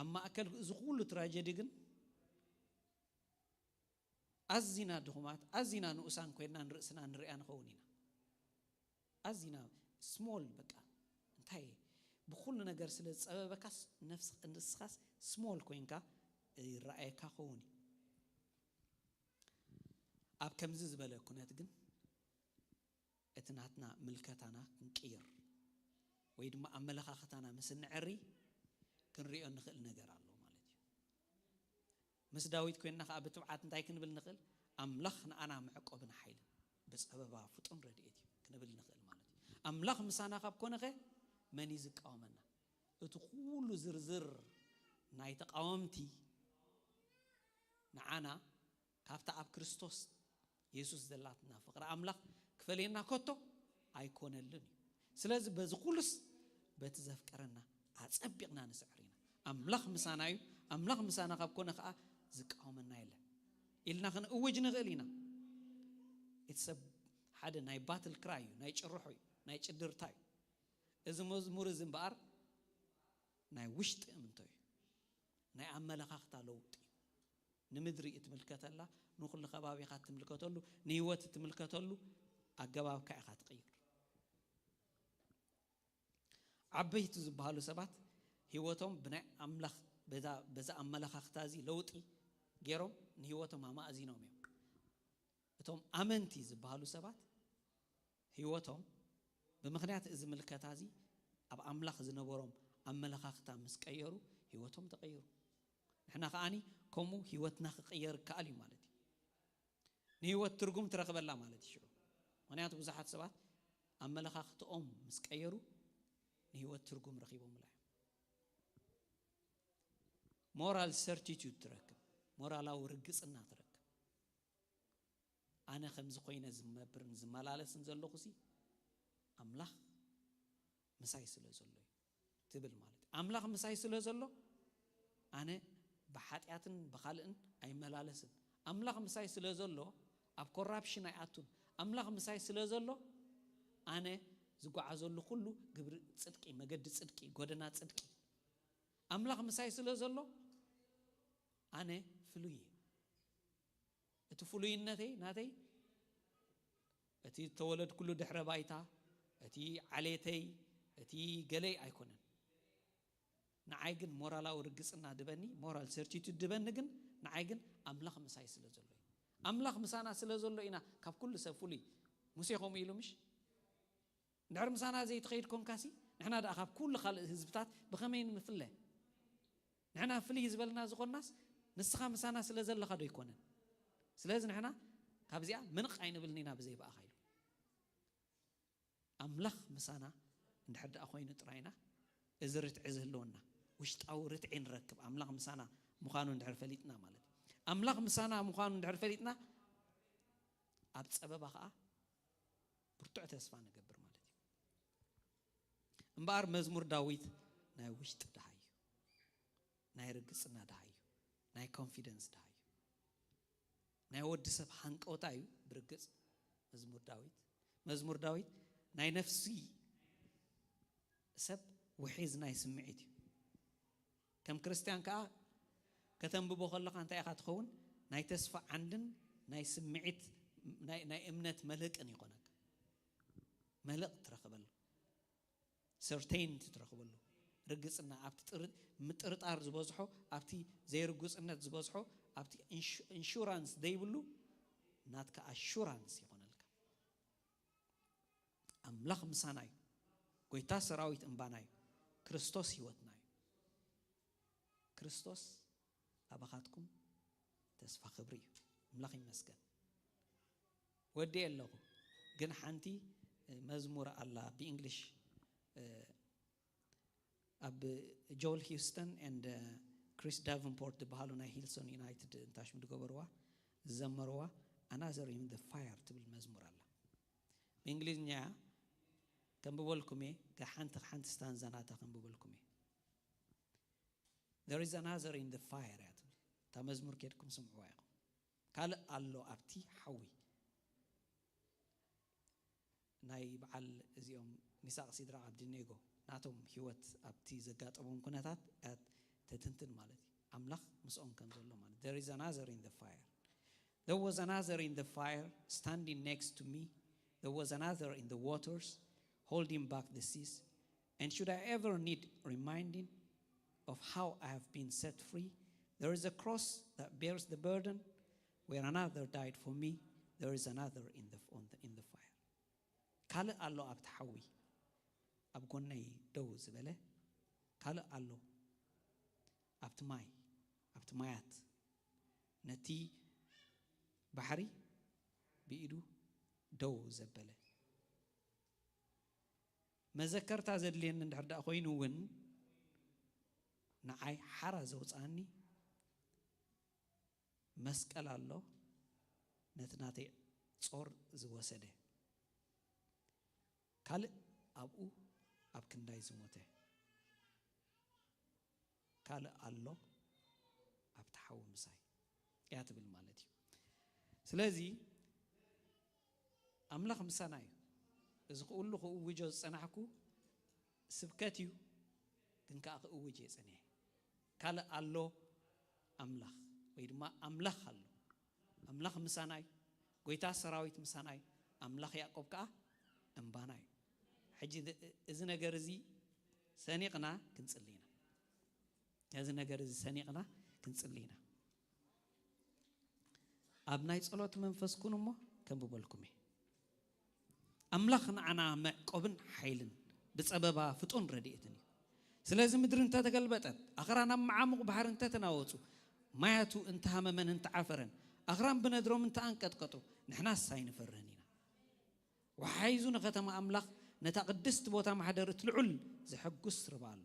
ኣብ ማእከል እዚ ኩሉ ትራጀዲ ግን ኣዚና ድኹማት፣ ኣዚና ንኡሳን ኮይንና ንርእስና ንሪኣ ንኸውን ኢና። ኣዚና ስሞል፣ በቃ እንታይ፣ ብኹሉ ነገር ስለ ዝጸበበካስ ነፍስ ንስኻስ ስሞል ኮይንካ ይረኣየካ ኸውን እዩ። ኣብ ከምዚ ዝበለ ኩነት ግን እቲ ናትና ምልከታና ክንቅይር ወይ ድማ ኣመለኻኽታና ምስ እንዕሪ ክንሪኦ እንኽእል ነገር ኣሎ ማለት እዩ። ምስ ዳዊት ኮይንና ከዓ ብትብዓት እንታይ ክንብል ንኽእል? ኣምላኽ ንኣና መዕቆብን ሓይልን ብጸበባ ፍጡን ረድኤት እዩ ክንብል ንኽእል ማለት እዩ። ኣምላኽ ምሳና ካብ ኮነኸ መን እዩ ዝቃወመና? እቲ ኩሉ ዝርዝር ናይ ተቃወምቲ ንዓና ካብታ ኣብ ክርስቶስ የሱስ ዘላትና ፍቕሪ ኣምላኽ ክፈልየና ከቶ ኣይኮነልን እዩ። ስለዚ በዚ ኩሉስ በቲ ዘፍቀረና ኣጸቢቕና ንስዕር ኢና። ኣምላኽ ምሳና እዩ፣ ኣምላኽ ምሳና ካብ ኮነ ከዓ ዝቃወመና የለን ኢልና ክንእውጅ ንኽእል ኢና። ኢትሰ ሓደ ናይ ባትል ክራይ እዩ፣ ናይ ጭርሖ እዩ፣ ናይ ጭድርታ እዩ። እዚ መዝሙር እዚ እምበኣር ናይ ውሽጢ እምንቶ እዩ፣ ናይ ኣመለኻኽታ ለውጢ እዩ። ንምድሪ እትምልከተላ፣ ንኹሉ ከባቢኻ እትምልከተሉ፣ ንህይወት እትምልከተሉ ኣገባብካ ኢኻ ትቕይር። ዓበይቲ ዝበሃሉ ሰባት ህይወቶም ብናይ ኣምላኽ በዛ ኣመለኻኽታ እዚ ለውጢ ገይሮም ንህይወቶም ኣማእዚኖም እዮም። እቶም ኣመንቲ ዝበሃሉ ሰባት ህይወቶም ብምኽንያት እዚ ምልከታ እዚ ኣብ ኣምላኽ ዝነበሮም ኣመለኻኽታ ምስ ቀየሩ ህይወቶም ተቐይሩ። ንሕና ከዓኒ ከምኡ ህይወትና ክቕየር ይከኣል እዩ ማለት እዩ። ንህይወት ትርጉም ትረኽበላ ማለት እዩ ሽዑ። ምኽንያቱ ብዙሓት ሰባት ኣመለኻኽትኦም ምስ ቀየሩ ንህይወት ትርጉም ረኺቦምላ እዮም። ሞራል ሰርቲቱድ ትረክብ፣ ሞራላዊ ርግጽና ትረክብ። ኣነ ከምዚ ኮይነ ዝነብርን ዝመላለስን ዘለኹ ሲ ኣምላኽ ምሳይ ስለ ዘሎ እዩ ትብል ማለት እዩ። ኣምላኽ ምሳይ ስለ ዘሎ ኣነ ብሓጢኣትን ብኻልእን ኣይመላለስን። ኣምላኽ ምሳይ ስለ ዘሎ ኣብ ኮራፕሽን ኣይኣቱን። ኣምላኽ ምሳይ ስለ ዘሎ ኣነ ዝጓዓዘሉ ኩሉ ግብሪ ጽድቂ፣ መገዲ ጽድቂ፣ ጎደና ጽድቂ። ኣምላኽ ምሳይ ስለ ዘሎ ኣነ ፍሉይ እየ። እቲ ፍሉይነተይ ናተይ እቲ ዝተወለድኩሉ ድሕረ ባይታ፣ እቲ ዓሌተይ፣ እቲ ገለይ ኣይኮነን። ንዓይ ግን ሞራላዊ ርግጽና ድበኒ፣ ሞራል ሰርቲቱድ ድበኒ ግን ንዓይ ግን ኣምላኽ ምሳይ ስለ ዘሎ እዩ። ኣምላኽ ምሳና ስለ ዘሎ ኢና ካብ ኩሉ ሰብ ፍሉይ። ሙሴ ከምኡ ኢሉ ምሽ? እንድሕር ምሳና ዘይትኸይድ ኮንካሲ ንሕና ደኣ ካብ ኩሉ ካልእ ህዝብታት ብኸመይ ንምፍለ? ንሕና ፍልይ ዝበልና ዝኾንናስ ንስኻ ምሳና ስለ ዘለኻ ዶ ኣይኮነን? ስለዚ ንሕና ካብዚኣ ምንቕ ኣይንብልን ኢና ብዘይ ብኣኻ ኢሉ። ኣምላኽ ምሳና እንድሕር ደኣ ኮይኑ ጥራይና እዚ ርትዒ ዝህልወና ውሽጣዊ ርትዒ ንረክብ። ኣምላኽ ምሳና ምዃኑ እንድሕር ፈሊጥና ማለት እዩ። ኣምላኽ ምሳና ምዃኑ እንድሕር ፈሊጥና ኣብ ጸበባ ኸዓ ብርቱዕ ተስፋ ንገብር ማለት እዩ። እምበኣር መዝሙር ዳዊት ናይ ውሽጢ ደሃዩ፣ ናይ ርግጽና ደሃዩ፣ ናይ ኮንፊደንስ ደሃዩ፣ ናይ ወዲ ሰብ ሃንቀውታ እዩ። ብርግጽ መዝሙር ዳዊት መዝሙር ዳዊት ናይ ነፍሲ ሰብ ውሒዝ ናይ ስምዒት እዩ። ከም ክርስትያን ከኣ ከተንብቦ ከለኻ እንታይ ኢኻ ትኸውን? ናይ ተስፋ ዓንድን ናይ ስምዒት ናይ እምነት መልህቅን ይኾነካ። መልህቕ ትረኽበሉ፣ ሰርቴይንቲ ትረኽበሉ፣ ርግጽና ኣብቲ ምጥርጣር ዝበዝሖ፣ ኣብቲ ዘይርጉጽነት ዝበዝሖ፣ ኣብቲ ኢንሹራንስ ዘይብሉ ናትካ ኣሹራንስ ይኾነልካ። ኣምላኽ ምሳና እዩ። ጎይታ ሰራዊት እምባና እዩ። ክርስቶስ ህይወትና እዩ። ክርስቶስ ኣባኻትኩም ተስፋ ክብሪ እዩ። ኣምላኽ ይመስገን። ወዲኤ ኣለኹ፣ ግን ሓንቲ መዝሙር ኣላ ብእንግሊሽ፣ ኣብ ጆል ሂውስተን ኤንድ ክሪስ ዳቨንፖርት ዝበሃሉ ናይ ሂልሶን ዩናይትድ እንታሽም ዝገበርዋ ዝዘመርዋ ኣናዘር ኢን ደ ፋየር ትብል መዝሙር ኣላ። ብእንግሊዝኛ ከንብበልኩም እየ። ሓንቲ ሓንቲ ስታንዛ ናታ ከንብበልኩም እየ። There is another in the fire እያ ትብል እታ መዝሙር። ኬድኩም ስምዕዋ ኢኹም። ካልእ ኣሎ ኣብቲ ሓዊ። ናይ በዓል እዚኦም ሚሳቕ ሲድራቕ ኣብድኔጎ ናቶም ህይወት ኣብቲ ዘጋጠሞም ኩነታት እያ ተትንትን ማለት እዩ። ኣምላኽ ምስኦም ከም ዘሎ ማለት። There is another in the fire. There was another in the fire standing next to me. There was another in the waters holding back the seas. And should I ever need reminding of how I have been set free, there is a cross that bears the burden. Where another died for me, there is another in the, on the, in the fire. ካልእ ኣሎ ኣብቲ ሓዊ ኣብ ጎነይ ደው ዝበለ፣ ካልእ ኣሎ ኣብቲ ማይ፣ ኣብቲ ማያት ነቲ ባሕሪ ብኢዱ ደው ዘበለ። መዘከርታ ዘድልየኒ እንድሕር ደኣ ኮይኑ እውን ንዓይ ሓራ ዘውፅኣኒ መስቀል ኣሎ፣ ነቲ ናተይ ጾር ዝወሰደ። ካልእ ኣብኡ ኣብ ክንዳይ ዝሞተ። ካልእ ኣሎ ኣብቲ ሓዊ ምሳይ እያ ትብል ማለት እዩ። ስለዚ ኣምላኽ ምሳና እዩ። እዚ ኩሉ ክእውጆ ዝጸናሕኩ ስብከት እዩ፣ ግን ከኣ ክእውጅ እየ ጸኒሐ። ካልእ ኣሎ ኣምላኽ። ወይ ድማ ኣምላኽ ኣሎ። ኣምላኽ ምሳናይ፣ ጎይታ ሰራዊት ምሳናይ፣ ኣምላኽ ያዕቆብ ከኣ እምባናይ። ሕጂ እዚ ነገር እዚ ሰኒቕና ክንጽሊ ኢና። ነዚ ነገር እዚ ሰኒቕና ክንጽሊ ኢና። ኣብ ናይ ጸሎት መንፈስ ኩኑ እሞ ከንብበልኩም እየ። ኣምላኽ ንዓና መዕቆብን ሓይልን ብጸበባ ፍጡን ረድኤትን እዩ። ስለዚ ምድሪ እንተተገልበጠት፣ ኣኽራን ኣብ መዓሙቕ ባሕሪ እንተተናወጹ፣ ማያቱ እንተሃመመን እንተዓፈረን፣ ኣኽራን ብነድሮም እንተኣንቀጥቀጡ፣ ንሕናስ ኣይንፈርህን ኢና። ወሓይዙ ንኸተማ ኣምላኽ፣ ነታ ቅድስቲ ቦታ ማሕደር እቲ ልዑል ዘሐጉስ ርባ ኣሎ።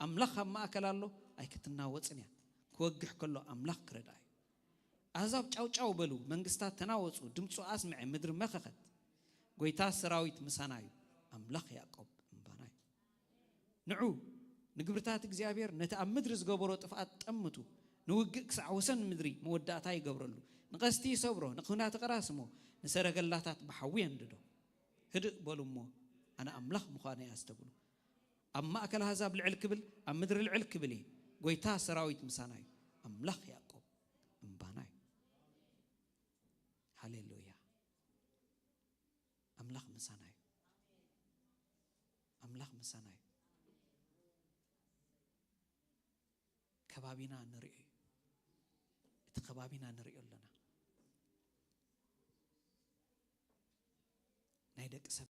ኣምላኽ ኣብ ማእከል ኣሎ፣ ኣይክትናወጽን እያ። ክወግሕ ከሎ ኣምላኽ ክረድኣ እዩ። ኣህዛብ ጫውጫው በሉ፣ መንግስታት ተናወጹ፣ ድምፁ ኣስምዐ፣ ምድሪ መኸኸት። ጎይታ ሰራዊት ምሳና እዩ፣ ኣምላኽ ያዕቆብ እምባና እዩ። ንዑ፣ ንግብርታት እግዚኣብሔር፣ ነቲ ኣብ ምድሪ ዝገበሮ ጥፍኣት ጠምቱ። ንውግእ ክሳዕ ወሰን ምድሪ መወዳእታ ይገብረሉ። ንቐስቲ ይሰብሮ፣ ንኲናት ይቐራስሞ፣ ንሰረገላታት ብሓዊ የንድዶ። ህድእ በሉ እሞ፣ ኣነ ኣምላኽ ምዃነይ ኣስተብሉ። ኣብ ማእከል ኣህዛብ ልዕል ክብል፣ ኣብ ምድሪ ልዕል ክብል እየ። ጎይታ ሰራዊት ምሳና እዩ። ኣምላኽ ያዕቆብ እምባና እዩ። ሃሌሉያ። ኣምላኽ ምሳና እዩ። ኣምላኽ ምሳና እዩ። ከባቢና ንርእዮ እዩ። እቲ ከባቢና ንርእዮ ኣለና። ናይ ደቂ ሰብ